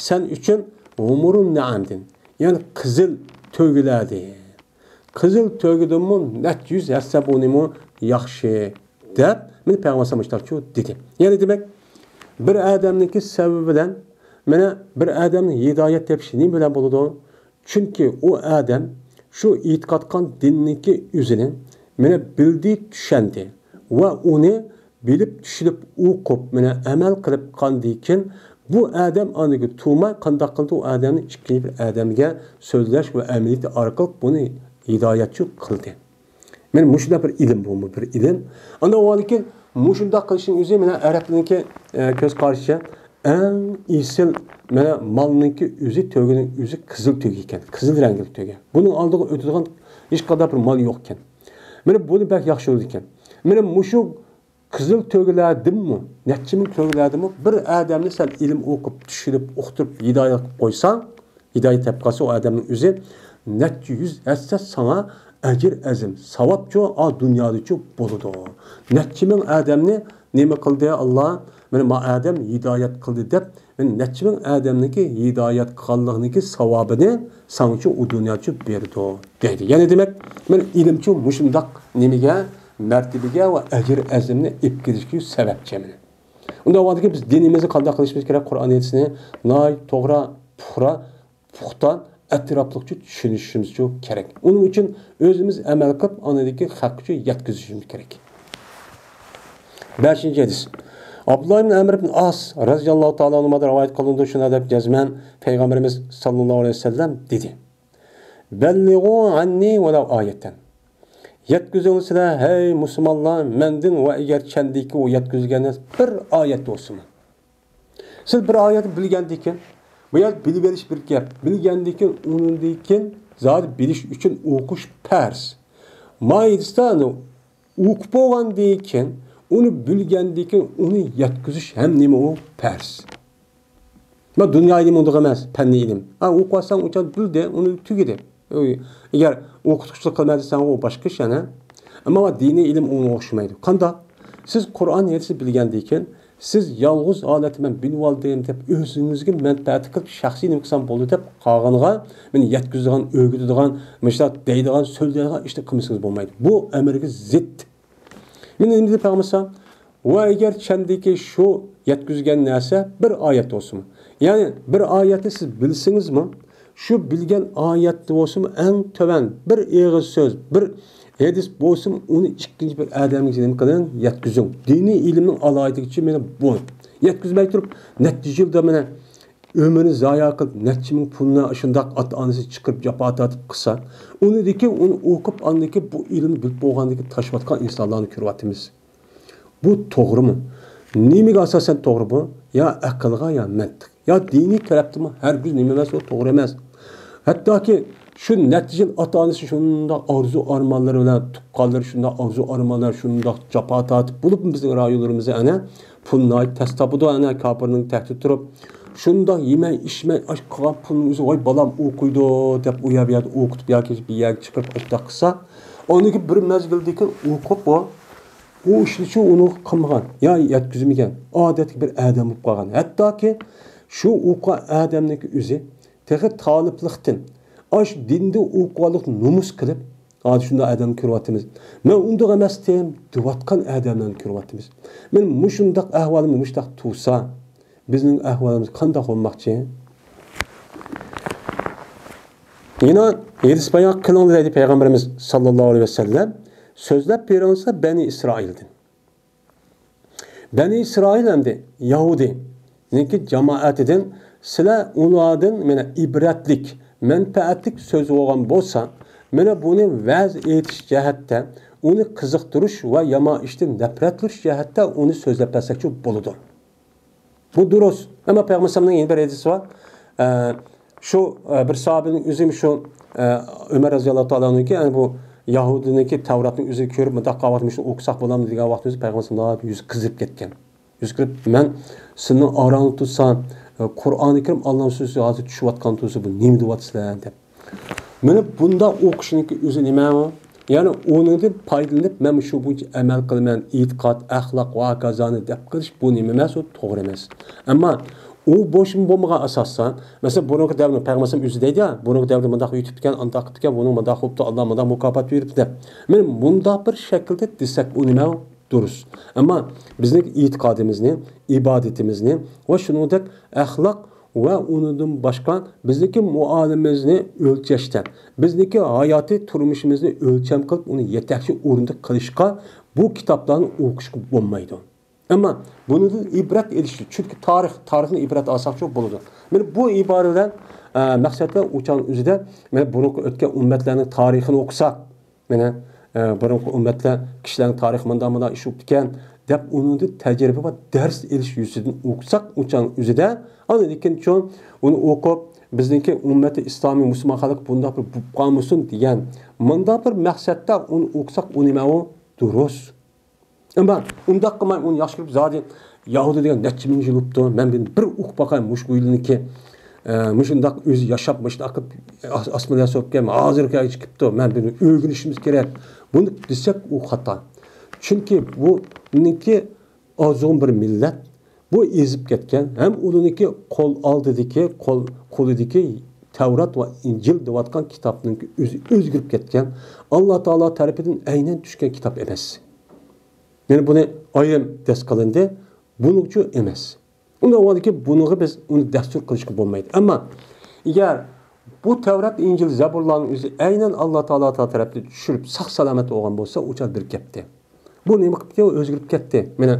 سەن ئۈچۈن ھۇمۇرۇن نەئەمدىن، يەنى قىزىل تۆگىلەردىن. قىزىل تۆگىدىنمۇ نەچچە يۈز ھەسسە بۇنىمۇ ياخشى، دەپ، مانا پەيغەمبەر ئەلەيھىسسالام مۇشۇنداقچۇ دېدى. يەنى دېمەك، بىر ئادەمنىڭكى سەۋەبى بىلەن، مانا بىر ئادەمنىڭ ھىدايەت تېپىشى نېمە بىلەن بولىدۇ؟ چۈنكى ئۇ ئادەم شۇ ئېيتقاتقان دىننىڭكى ئۆزىنى، مانا بىلدى، چۈشەندى ۋە ئۇنى بىلىپ، چۈشىنىپ، ئوقۇپ، مانا ئەمەل قىلىپ قاندىكىن، بۇ ئادەم ئاندىكى تۇرماي قانداق قىلدى؟ ئۇ ئادەمنى ئىككىنچى بىر ئادەمگە سۆزلەش ۋە ئەمەلىيىتى ئارقىلىق بۇنى ھىدايەتچى قىلدى. مانا مۇشۇنداق بىر ئىلىم بۇمۇ، بىر ئىلىم. ئاندىن ئۇنىڭدىن كېيىن مۇشۇنداق قىلىشنىڭ ئۆزى، مانا ئەرەبلەرنىڭكى، ئە، كۆز قارىشىچە ئەڭ ئېسىل، مانا مالنىڭكى ئۆزى، تۆگىنىڭ ئۆزى قىزىل تۆگە ئىكەن، قىزىل رەڭلىك تۆگە. بۇنىڭ ئالدىغا ئۆتىدىغان ھېچقانداق بىر مال يوق ئىكەن. مانا بۇنى بەك ياخشى بىلىدىكەن. مانا مۇشۇ قىزىل تۆگىلەردىنمۇ، نەچچە مىڭ تۆگىلەردىنمۇ بىر ئادەمنى سەن ئىلىم ئوقۇپ، چۈشىنىپ، ئۇقتۇرۇپ، ھىدايەت قىلىپ قويساڭ، ھىدايەت تېپىپ قالسا، ئۇ ئادەمنىڭ ئۆزى نەچچە يۈز ھەسسە ساڭا ئەجىر ئەزىم، ساۋابچۇ، ئا، دۇنيادىچۇ بولىدۇ. نەچچە مىڭ ئادەمنى نېمە قىلدى ئاللا؟ مانا ما ئادەم ھىدايەت قىلدى دەپ، مانا نەچچە مىڭ ئادەمنىڭكى ھىدايەت قىلغانلىقنىڭكى ساۋابىنى ساڭىچۇ ئۇ دۇنياچۇ بېرىدۇ، دەيدۇ. يەنى دېمەك، مانا ئىلىمچۇ مۇشۇنداق نېمىگە، مەرتىۋىگە ۋە ئەجىر ئەزىمنى ئېلىپ كېلىشكە سەۋەبچى مانا. ئۇنداق بولغاندىكىن بىز دىنىمىزنى قانداق قىلىشىمىز كېرەك؟ قۇرئان ھەدىسىنى ناھايىتى توغرا، پۇخرا، پۇختا، ئەتراپلىقچە چۈشىنىشىمىزچۇ كېرەك. ئۇنىڭ ئۈچۈن ئۆزىمىز ئەمەل قىلىپ، ئاندىن كېيىن خەلققىچۇ يەتكۈزۈشىمىز كېرەك. بەشىنچى ھەدىس. ئابدۇللا ئىبن ئەمر ئىبن ئاس رازىياللاھۇ تائالا ئەنھۇمادىن رىۋايەت قىلىنىدۇ، شۇنداق دەپ جەزمەن پەيغەمبىرىمىز ساللاللاھۇ ئەلەيھى ۋەسەللەم دېدى. بەللىغۇ ئەننى ۋەلەۋ ئايەتەن. يەتكۈزۈڭلار سىلەر، ھەي مۇسۇلمانلار، مەندىن ۋە ئەگەر چەندىكى ئۇ يەتكۈزۈلگەن نەرسە بىر ئايەت بولسىمۇ. سىز بىر ئايەتنى بىلگەندىن كېيىن، بۇ يەردە بىلىۋېلىش بىر گەپ. بىلگەندىن كېيىن، ئۇنىڭدىن كېيىن زادى بىلىش ئۈچۈن ئوقۇش پەرز. مايدىسانى ئوقۇپ بولغاندىن كېيىن، ئۇنى بىلگەندىن كېيىن، ئۇنى يەتكۈزۈش ھەم نېمە ئۇ پەرز. ما دۇنيا ئىلمى ئۇنداق ئەمەس، پەننىي ئىلىم. ھە، ئوقۇۋالساڭ ئۇچان بىلدى، ئۇنى تۈگىدى. ئەگەر ئوقۇتقۇچىلىق قىلماي دېسەڭ، ئۇ باشقا ئىش يەنە. ئەمما دىنىي ئىلىم ئۇنىڭغا ئوخشىمايدۇ. قانداق؟ سىز قۇرئان ھەدىسنى بىلگەندىن كېيىن، سىز يالغۇز ھالەتتە مەن بىلىۋالدىم دەپ ئۆزىڭىزگە مەنپەئەت قىلىپ، شەخسىي نېمە قىلسام بولدى دەپ قالغانغا، مېنى يەتكۈزىدىغان، ئۆگىتىدىغان، مۇشۇنداق دەيدىغان، سۆزلەيدىغان ئىشنى قىلمىسىڭىز بولمايدۇ. بۇ ئەمرىگە زىت. مېنى نېمە دەپ قالمىسا، ۋە ئەگەر چەندىكى شۇ يەتكۈزگەن نەرسە بىر ئايەت بولسىمۇ، يەنى بىر ئايەتنى سىز بىلسىڭىزمۇ، شۇ بىلگەن ئايەتتە بولسىمۇ ئەڭ تۆۋەن بىر ئېغىز سۆز، بىر ھەدىس بولسىمۇ، ئۇنى ئىككىنچى بىر ئادەمگە نېمە قىلىڭ، يەتكۈزۈڭ. دىنىي ئىلىمنىڭ ئالاھىدىلىكى مېنى بۇ. يەتكۈزمەي تۇرۇپ، نەچچە يىلدا مانا ئۆمرىنى زايا قىلىپ، نەچچە مىڭ پۇلنى شۇنداق ئاتا-ئانىسى چىقىرىپ، جاپا تارتىپ قىلسا، ئۇنىدىكى، ئۇنى ئوقۇپ، ئاندىكى بۇ ئىلىمنى بىلىپ بولغاندىكى تاشلاۋاتقان ئىنسانلارنى كۆرۈۋاتىمىز. بۇ توغرىمۇ؟ نېمىگە ئاساسەن توغرا بۇ؟ يا ئەقىلغا، يا مەنتىق. يا دىنىي تەرەپتىمۇ ھەرگىز نېمە ئەمەس، ئۇ توغرا ئەمەس. ھەتتاكى شۇ نەچچە يىل ئاتا-ئانىسى شۇنداق ئارزۇ-ئارمانلىرى بىلەن، تۇغقانلىرى شۇنداق ئارزۇ-ئارمانلار، شۇنداق جاپا تارتىپ بولۇپمۇ بىزنىڭ رايونلىرىمىزدا ئەنە پۇل ناھايىتى تەس تاپىدۇ، ئەنە كاپىرنىڭ تەھتىدە تۇرۇپ، شۇنداق يېمەي، ئىچمەي، ئاش قالغان پۇلنىڭ ئۆزى، ۋاي بالام ئوقۇيدۇ دەپ ئۇ يەر بۇ يەردە ئوقۇتۇپ ياكى بىر يەرگە چىقىرىپ ئاشۇنداق قىلسا، ئاندىن كېيىن بىر مەزگىلدىن كېيىن ئوقۇپ ئۇ، ئۇ ئىشنى شۇ ئۇنىڭغا قىلمىغان يا يەتكۈزمىگەن ئادەتتىكى بىر ئادەم بولۇپ قالغان. ھەتتاكى شۇ ئوقۇغان ئادەمنىڭكى ئۆزى تېخى تالىپلىقتىن، ئاش دىندا ئوقۇغانلىقنى نومۇس قىلىپ، ھازىر شۇنداق ئادەمنى كۆرۈۋاتىمىز. مەن ئۇنداق ئەمەستىم دەۋاتقان ئادەملەرنى كۆرۈۋاتىمىز. مانا مۇشۇنداق ئەھۋالىمىز مۇشۇنداق تۇرسا، بىزنىڭ ئەھۋالىمىز قانداق بولماقچى؟ يەنە ھەدىس بايان قىلىڭ دەيدۇ پەيغەمبىرىمىز ساللاللاھۇ ئەلەيھى ۋەسەللەم. سۆزلەپ بېرىڭلار بەنى ئىسرائىلدىن. بەنى ئىسرائىل ئەمدى يەھۇدىينىڭكى جامائەتىدىن سىلەر ئۇلاردىن مانا ئىبرەتلىك، مەنپەئەتلىك سۆز بولغان بولسا، مانا بۇنى ۋەز ئېيتىش جەھەتتە، ئۇنى قىزىقتۇرۇش ۋە يامان ئىشتىن نەپرەتلىنىش جەھەتتە ئۇنى سۆزلەپ بەرسەكچۇ بولىدۇ. بۇ دۇرۇس. ئەمما پەيغەمبەر ئەلەيھىسسالامنىڭ يەنە بىر ھەدىسى بار. ئە، شۇ، ئە، بىر ساھابىنىڭ ئۆزى شۇ، ئە، ئۆمەر رەزىياللاھۇ تائالا ئەنھۇكى، يەنى بۇ يەھۇدىينىڭكى تەۋراتنىڭ ئۆزىنى كۆرۈپ، مۇنداق قىلىۋاتمىشۇ ئوقۇساق بولامدۇ دېگەن ۋاقتىمىزدا پەيغەمبەر ئەلەيھىسسالام يۈزى قىزىرىپ كەتكەن. يۈزى قىزىرىپ، مەن سىلىنىڭ ئاراڭنى تۇتسام، ئە، قۇرئانى كەرىم ئاللا سۆزى ھازىر چۈشۈۋاتقان تۇرسا، بۇ نېمە دەۋاتىسىلەر دەپ. مانا بۇنداق ئوقۇشنىڭكى ئۆزى نېمە ئۇ؟ يەنى ئۇنىڭدىن پايدىلىنىپ، مەن شۇ بويىچە ئەمەل قىلىمەن، ئېتىقاد، ئەخلاق ۋە ھاكازانى دەپ قىلىش، بۇ نېمە ئەمەس، ئۇ توغرا ئەمەس. ئەمما ئۇ بوشمۇ بولمىغان ئاساستا، مەسىلەن، بۇرۇنقى دەۋردە پەيغەمبەر ئۆزى دەيدۇ، بۇرۇنقى دەۋردە مۇنداق ئۆتۈپتىكەن، ئانداق قىپتىكەن، بۇنىڭ مۇنداق بوپتۇ، ئاللا مۇنداق مۇكاپات بېرىپتۇ دەپ. مانا مۇنداق بىر شەكىلدە دېسەك، ئۇ نېمە ئۇ؟ دۇرۇس. ئەمما بىزنىڭ ئېتىقادىمىزنى، ئىبادىتىمىزنى ۋە شۇنىڭدەك ئەخلاق ۋە ئۇنىڭدىن باشقا بىزنىڭكى مۇئامىلىمىزنى ئۆلچەشتە، بىزنىڭكى ھاياتىي تۇرمۇشىمىزنى ئۆلچەم قىلىپ، ئۇنى يېتەكچى ئورۇندا قىلىشقا بۇ كىتابلارنى ئوقۇشقا بولمايدۇ. ئەمما بۇنىڭدىن ئىبرەت ئېلىشتۇر. چۈنكى تارىخ، تارىخنى ئىبرەت ئالساقچۇ بولىدۇ. مانا بۇ ئىبارە بىلەن، ئە، مەقسەتلەر ئۇچان ئۆزىدە، مانا بۇرۇنقى ئۆتكەن ئۈممەتلەرنىڭ تارىخىنى ئوقۇساق، مانا، ئە، بۇرۇنقى ئۈممەتلەر، كىشىلەرنىڭ تارىخى مۇنداق، مۇنداق ئىش بوپتىكەن، دەپ ئۇنىڭدىن تەجرىبە ۋە دەرس ئېلىش يۈزىسىدىن ئوقۇساق، ئۇچان ئۆزىدە، ئاندىن كېيىن چوڭ ئۇنى ئوقۇپ، بىزنىڭكى ئۈممەتى ئىسلامىي مۇسۇلمان خەلق بۇنداق بىر بولۇپ قالمىسۇن دېگەن، مۇنداق بىر مەقسەتتە ئۇنى ئوقۇساق، ئۇ نېمە ئۇ؟ دۇرۇس. ئەمما ئۇنداق قىلماي، ئۇنى ياخشى كۆرۈپ، زادى يەھۇدىي دېگەن نەچچە مىڭ يىل بوپتۇ، مەن بۇنى بىر ئوقۇپ باقاي، مۇشۇ بۇ يىلنىڭكى، ئە، مۇشۇنداق ئۆزى ياشاپ، مۇشۇنداق قىلىپ ئاس-، ئاسسىمىلياتسىيە بولۇپ كەلگەن، ھازىرغىچە كېلىپتۇ، مەن بۇنى ئۆگىنىشىمىز كېرەك. بۇنى دېسەك، ئۇ خاتا. چۈنكى بۇنىڭكى ئازغۇن بىر مىللەت، بۇ ئېزىپ كەتكەن، ھەم ئۇنىڭكى قول ئالدىدىكى، قول، قولىدىكى تەۋرات ۋە ئىنجىل دەۋاتقان كىتابنىڭكى ئۆزى ئۆزگىرىپ كەتكەن، ئاللا تائالا تەرىپىدىن ئەينەن چۈشكەن كىتاب ئەمەس. يەنى بۇنى ئايرىم دەس قىلىندى، بۇنىڭچۇ ئەمەس. ئۇنداق بولغاندىكىن بۇنىڭغا بىز ئۇنى دەستۇر قىلىشقا بولمايدۇ. ئەمما ئەگەر بۇ تەۋرات، ئىنجىل، زەبۇرلارنىڭ ئۆزى ئەينەن ئاللا تائالا تەرەپتىن چۈشۈرۈپ ساق سالامەت بولغان بولسا، ئۇ چاغ بىر گەپتى. بۇ نېمە قىپتۇ؟ ئۆزگىرىپ كەتتى. مانا،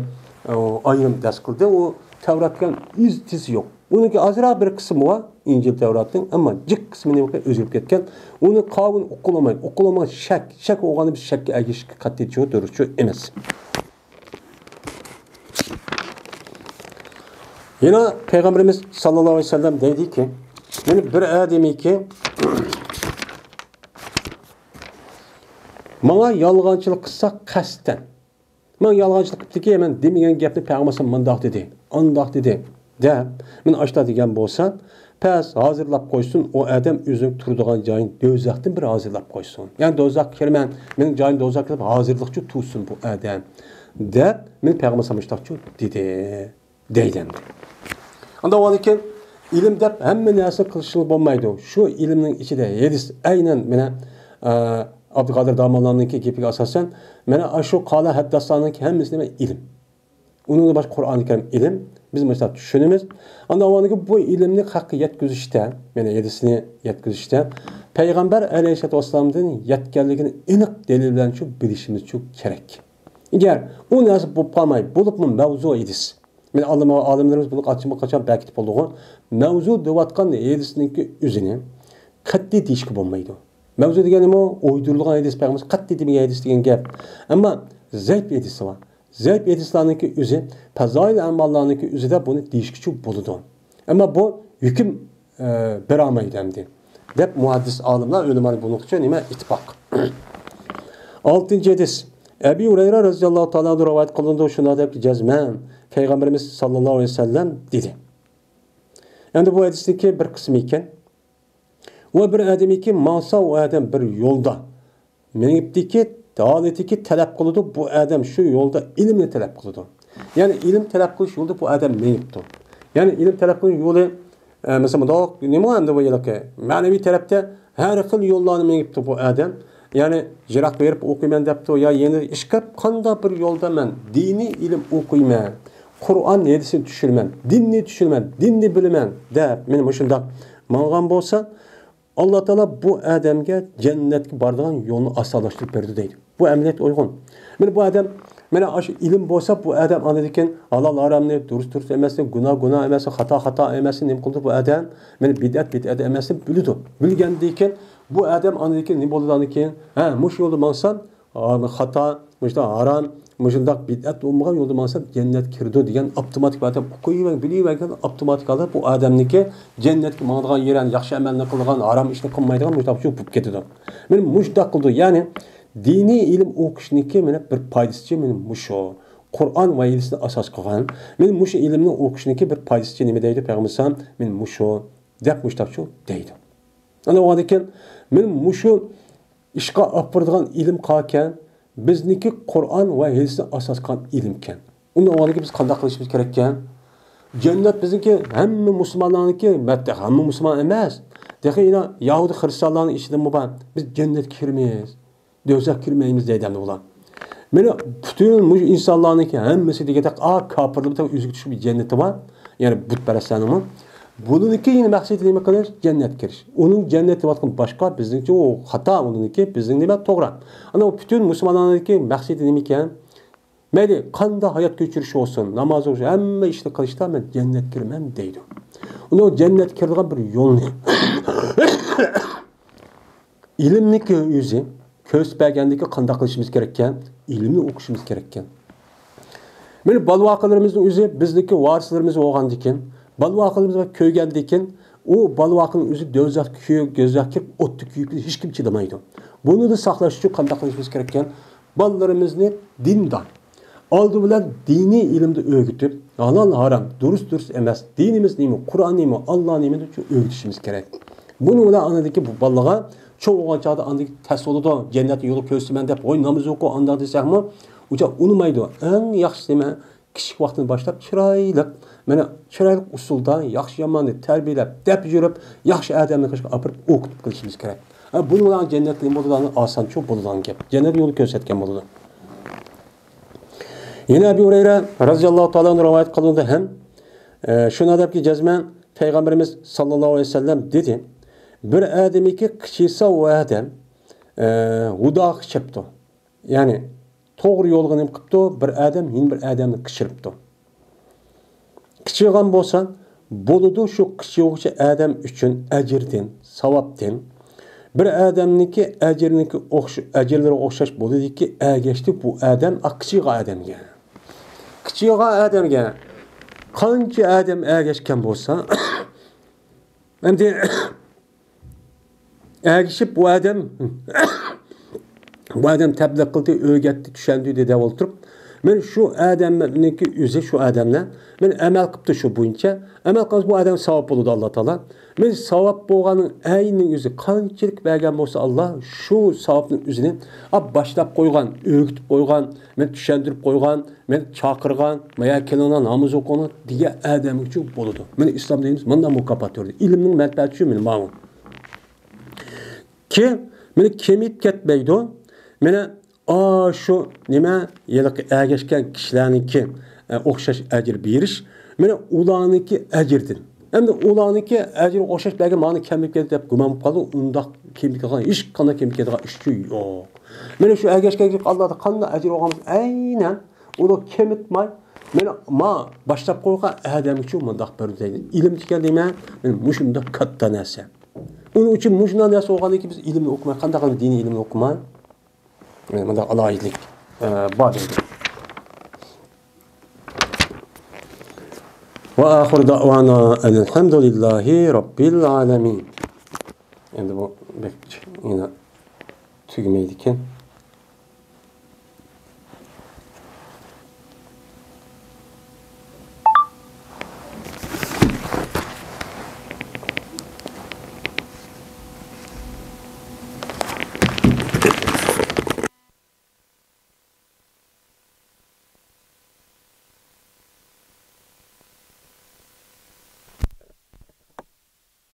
ئۇ ئايرىم دەس قىلدى. ئۇ تەۋرات دېگەن ئىز تىزى يوق. ئۇنىڭكى ئازراق بىر قىسمى بار، ئىنجىل تەۋراتنىڭ، ئەمما جىق قىسمى نېمە قىلىپ ئۆزگىرىپ كەتكەن. ئۇنى قاۋۇن ئوقۇلماي، ئوقۇلماي شەك، شەك بولغاندا بىز شەككە ئەگىشىشكە قەتئىي چوڭ دۇرۇسچۇ ئەمەس. يەنە پەيغەمبىرىمىز ساللاللاھۇ ئەلەيھى ۋەسەللەم دەيدىكى، يەنى بىر ئادەمكى ماڭا يالغانچىلىق قىلسا قەستەن، ماڭا يالغانچىلىق قىپتىكى، مەن دېمىگەن گەپنى پەيغەمبەر مۇنداق دېدى، ئانداق دېدى دەپ، مېنى ئاشتا دېگەن بولسا، پەس ھازىرلاپ قويسۇن، ئۇ ئادەم ئۆزىنىڭ تۇرىدىغان جايىنى دوزاختىن بىر ھازىرلاپ قويسۇن. يەنى دوزاخقا كىرىمەن، مېنىڭ جايىم دوزاخ قىلىپ ھازىرلىقچۇ تۇرسۇن بۇ ئادەم دەپ، مېنى پەيغەمبەر مۇشۇنداقچۇ دېدى. دەيدۇ ئەمدى. ئاندىن ئاندىن كېيىن ئىلىم دەپ ھەممە نەرسە قىلىشىڭلار بولمايدۇ. شۇ ئىلىمنىڭ ئىچىدە ھەدىس ئەينەن مانا، ئە، ئابدۇقادىر داموللانىڭكى گېپىگە ئاساسەن، مانا ئاشۇ قالا ھەدداسلارنىڭكى ھەممىسى نېمە؟ ئىلىم. ئۇنىڭدىن باشقا قۇرئانى كەرىم ئىلىم. بىز مۇشۇنداق چۈشىنىمىز. ئاندىن ئاندىن كېيىن بۇ ئىلىمنى خەققە يەتكۈزۈشتە، مانا ھەدىسنى يەتكۈزۈشتە پەيغەمبەر ئەلەيھىسسالاتۇ ۋەسسالامدىن يەتكەنلىكىنى ئېنىق دەلىل بىلەن شۇ بىلىشىمىز شۇ كېرەك. ئەگەر ئۇ نەرسە بولۇپ قالماي، بولۇپمۇ مەۋزۇ ھەدىس. مانا ئالىم، ئالىملىرىمىز بۇنى قاچان، قاچان بەركىتىپ بولدىغۇ. مەۋزۇ دەۋاتقان ھەدىسنىڭكى ئۆزىنى قەتئىي دېيىشكە بولمايدۇ. مەۋزۇ دېگەنمۇ ئويدۇرۇلغان ھەدىس، پەيغەمبەر قەتئىي دېمىگەن ھەدىس دېگەن گەپ. ئەمما زەئىپ ھەدىسى بار. زەئىپ ھەدىسلەرنىڭكى ئۆزى، پەزائىل ئەماللارنىڭكى ئۆزىدە بۇنى دېيىشكىچۇ بولىدۇ. ئەمما بۇ ھۆكۈم، ئە، بېرەلمەيدۇ ئەمدى، دەپ مۇھەددىس ئالىملار، ئۆلىمالار بۇنىڭغىچە نېمە ئىتتىپاق. ئالتىنچى ھەدىس. ئەبى ھۇرەيرە رەزىياللاھۇ تائالا ئەنھۇ رىۋايەت قىلىنىدۇ، شۇنداق دەپتۇ، جەزمەن پەيغەمبىرىمىز ساللاللاھۇ ئەلەيھى ۋەسەللەم دېدى. ئەمدى بۇ ھەدىستىكى بىر قىسمى ئىكەن. ۋە بىر ئادەمكى ماڭسا، ئۇ ئادەم بىر يولدا مېڭىپتىكى، ھالىتىكى تەلەپ قىلىدۇ، بۇ ئادەم شۇ يولدا ئىلىمنى تەلەپ قىلىدۇ. يەنى ئىلىم تەلەپ قىلىش يولىدا بۇ ئادەم مېڭىپتۇ. يەنى ئىلىم تەلەپ قىلىش يولى، ئە، مەسىلەن، مۇنداق، نېمە ئەمدى بۇ ھېلىقى مەنىۋى تەرەپتە ھەر خىل يوللارنى مېڭىپتۇ بۇ ئادەم. يەنى يىراق بېرىپ ئوقۇيمەن دەپتۇ، يا يەنە ئىشقىلىپ قانداق بىر يولدا مەن دىنىي ئىلىم ئوقۇيمەن، قۇرئان ھەدىسنى چۈشىنىمەن، دىننى چۈشىنىمەن، دىننى بىلىمەن دەپ، مېنى مۇشۇنداق ماڭغان بولسا، ئاللا تائالا بۇ ئادەمگە جەننەتكە بارىدىغان يولنى ئاسانلاشتۇرۇپ بەردى دەيدۇ. بۇ ئەمەلىيەتكە ئۇيغۇن. مانا بۇ ئادەم، مانا ئاشۇ ئىلىم بولسا، بۇ ئادەم ئاندىن كېيىن ھالال ھارامنى، دۇرۇس دۇرۇس ئەمەسنى، گۇناھ گۇناھ ئەمەسنى، خاتا خاتا ئەمەسنى نېمە قىلىدۇ؟ بۇ ئادەم مانا بىدئەت بىدئەت ئەمەسنى بىلىدۇ. بىلگەندىن كېيىن بۇ ئادەم ئاندىن كېيىن نېمە بولىدۇ ئاندىن كېيىن؟ ھە، مۇشۇ يولدا ماڭسام، ھا، خاتا، مۇشۇنداق ھارام، مۇشۇنداق بىدئەت بولمىغان يولدا ماڭسام جەننەتكە كىرىدۇ دېگەن ئاپتوماتىك بۇ ئادەم ئوقۇيۋەرگەن، بىلىۋەرگەن ئاپتوماتىك ھالدا بۇ ئادەمنىڭكى جەننەتكە ماڭىدىغان يېرى، ياخشى ئەمەلنى قىلىدىغان، ھارام ئىشنى قىلمايدىغان مۇشۇنداق بولۇپ كېتىدۇ. مانا مۇشۇنداق قىلىدۇ. يەنى دىنىي ئىلىم ئوقۇشنىڭكى مانا بىر پايدىسىچۇ مانا مۇشۇ. قۇرئان ۋە ھەدىسنى ئاساس قىلغان. مانا مۇشۇ ئىلىمنى ئوقۇشنىڭكى بىر پايدىسىچۇ نېمە دەيدۇ پەيغەمبىرىمىز؟ مانا مۇشۇ دەپ مۇشۇنداقچۇ دەيدۇ. ئانا ئۇنىڭدىن كېيىن مانا مۇشۇ ئىشقا ئاپىرىدىغان ئىلىم قالكەن، بىزنىڭكى قۇرئان ۋە ھەدىسنى ئاساس قىلغان ئىلىمكەن. ئۇنى ئاڭلىغاندىن كېيىن بىز قانداق قىلىشىمىز كېرەككەن؟ جەننەت بىزنىڭكى ھەممە مۇسۇلمانلارنىڭكى، مەتتە ھەممە مۇسۇلمان ئەمەس. تېخى يەنە يەھۇدىي خىرىستانلارنىڭ ئىچىدىمۇ بار. بىز جەننەتكە كىرىمىز، دوزاخقا كىرمەيمىز دەيدۇ ئەمدى ئۇلار. مانا پۈتۈن مۇشۇ ئىنسانلارنىڭكى ھەممىسى دېگەندەك، ئا، كاپىرلار بىلەن ئۆزىگە تۇشۇپ جەننىتى بار. يەنى بۇتپەرەسلەرنىڭمۇ. بۇنىڭكى يەنە مەقسىتى نېمە قىلىش؟ جەننەتكە كىرىش. ئۇنىڭ جەننەت دەۋاتقىنى باشقا، بىزنىڭچە ئۇ خاتا، ئۇنىڭكى بىزنىڭ نېمە توغرا. ئانا ئۇ پۈتۈن مۇسۇلمانلارنىڭكى مەقسىتى نېمىكەن؟ مەيلى قانداق ھايات كۆچۈرۈش بولسۇن، ناماز ئوقۇش، ھەممە ئىشنى قىلىشتا مەن جەننەتكە كىرىمەن دەيدۇ. ئۇنىڭ جەننەتكە كىرىدىغان بىر يولنى ئىلىمنىڭكى ئۆزى كۆرسىتىپ بەرگەندىكى قانداق قىلىشىمىز كېرەككەن؟ ئىلىمنى ئوقۇشىمىز كېرەككەن. مانا بالىۋاقىلىرىمىزنىڭ ئۆزى بىزنىڭكى ۋارىسلىرىمىز بولغاندىكىن، بالىۋاقىلىرىمىز كۆرگەندىكىن، ئۇ بالىۋاقىنىڭ ئۆزى دوزاخ كۆ-، دوزاخ كىرىپ، ئوتتا كۆيۈپ كېتىپ ھېچكىم چىدىمايدۇ. بۇنىڭدىن ساقلاش ئۈچۈن قانداق قىلىشىمىز كېرەككەن؟ بالىلىرىمىزنى دىندا، ئالدى بىلەن دىنىي ئىلىمدە ئۆگىتىپ، ھالال ھارام، دۇرۇس دۇرۇس ئەمەس، دىنىمىز نېمە، قۇرئان نېمە، ئاللا نېمە دەپ ئۆگىتىشىمىز كېرەك. بۇنىڭ بىلەن ئاندىن كېيىن بۇ بالىغا چوڭ بولغان چاغدا ئاندىن كېيىن تەس بولىدۇ، جەننەتنىڭ يولى كۆرسىتىمەن دەپ، ۋاي نامىزى ئوقۇ ئانداق دېسەكمۇ، ئۇ چاغ ئۇنىمايدۇ. ئەڭ ياخشىسى نېمە؟ كىچىك ۋاقتىدىن باشلاپ چىرايلىق، مانا چىرايلىق ئۇسۇلدا ياخشى ياماننى تەربىيەلەپ، دەپ يۈرۈپ، ياخشى ئادەمنىڭ قېشىغا ئاپىرىپ ئوقۇتۇپ قېلىشىمىز كېرەك. ھە، بۇنىڭ بىلەن جەننەتكە نېمە بولىدۇ؟ ئاسانچۇ بولىدىغان گەپ. جەننەت يولى كۆرسەتكەن بولىدۇ. يەنە ئەبۇ ھۇرەيرە رەزىياللاھۇ تائالا ئەنھۇ رىۋايەت قىلىنىدۇ ھەم، ئە، شۇنداق دەپكى، جەزمەن پەيغەمبىرىمىز ساللاللاھۇ ئەلەيھى ۋەسەللەم دېدى، بىر ئادەمكى قىچىسا ئۇ ئادەم، ئە، ھۇداغا قىچىرىپتۇ. يەنى توغرا يولغا نېمە قىپتۇ؟ بىر ئادەم يەنە بىر ئادەمنى قىچىرىپتۇ. قىچىرغان بولسا، بولىدۇ شۇ قىچىرغۇچى ئادەم ئۈچۈن ئەجىردىن، ساۋابتىن. بىر ئادەمنىڭكى ئەجرىنىڭكى ئوخش-، ئەجىرلىرى ئوخشاش بولىدۇكى، ئەگەشتى بۇ ئادەم، ئا، قىچىرغان ئادەمگە. قىچىرغان ئادەمگە قانچە ئادەم ئەگەشكەن بولسا، ئەمدى ئەگىشىپ بۇ ئادەم، بۇ ئادەم تەبلىغ قىلدى، ئۆگەتتى، چۈشەندۈردى دەپ ئولتۇرۇپ، مانا شۇ ئادەمنىڭكى ئۆزى، شۇ ئادەملەر مانا ئەمەل قىپتۇ شۇ بويىچە. ئەمەل قىلسا بۇ ئادەمگە ساۋاب بولىدۇ ئاللا تائالا. مانا ساۋاب بولغاننىڭ ئەينىنىڭ ئۆزى قانچىلىك بەرگەن بولسا ئاللا، شۇ ساۋابنىڭ ئۆزىنى، ئا، باشلاپ قويغان، ئۆگىتىپ قويغان، مانا چۈشەندۈرۈپ قويغان، مانا چاقىرغان، مانا كېلىڭلار ناماز ئوقۇڭلار دېگەن ئادەمگىچۇ بولىدۇ. مانا ئىسلام دىنىمىز مانداق مۇكاپات بېرىدۇ. ئىلىمنىڭ مەنپەئەتى شۇ مانا ماۋۇ. كېيىن مانا كېمىيىپ كەتمەيدۇ. مانا ئاشۇ نېمە، ھېلىقى ئەگەشكەن كىشىلەرنىڭكى، ئە، ئوخشاش ئەجىر بېرىش، مانا ئۇلارنىڭكى ئەجرىدىن. ئەمدى ئۇلارنىڭكى ئەجرى ئوخشاش بەرگەن مانا كېمىيىپ كەتتى دەپ گۇمان قىلىپ قالدىم. ئۇنداق كېمىيىپ كەتكەن، ھېچقانداق كېمىيىپ كەتكەن ئىشچۇ يوق. مانا شۇ ئەگەشكەن ئاللادا قانداق ئەجىر ئالغانمىز ئەينەن ئۇنى كېمىتماي، مانا ما باشلاپ قويغان ئادەمگىچۇ مۇنداق بەردى دەيدۇ. ئىلىم دېگەن نېمە؟ مانا مۇشۇنداق كاتتا نەرسە. ئۇنىڭ ئۈچۈن مۇشۇنداق نەرسە بولغاندىن كېيىن بىز ئىلىمنى ئوقۇماي، قانداق قىلىپ دىنىي ئىلىمنى ئوقۇماي؟ مانا مۇنداق ئالاھىدىلىك، ئە، بار دەيدۇ. وآخر دعوانا أن الحمد لله رب العالمين. ئەمدى بۇ بەك يەنە تۈگىمەيدىكەن.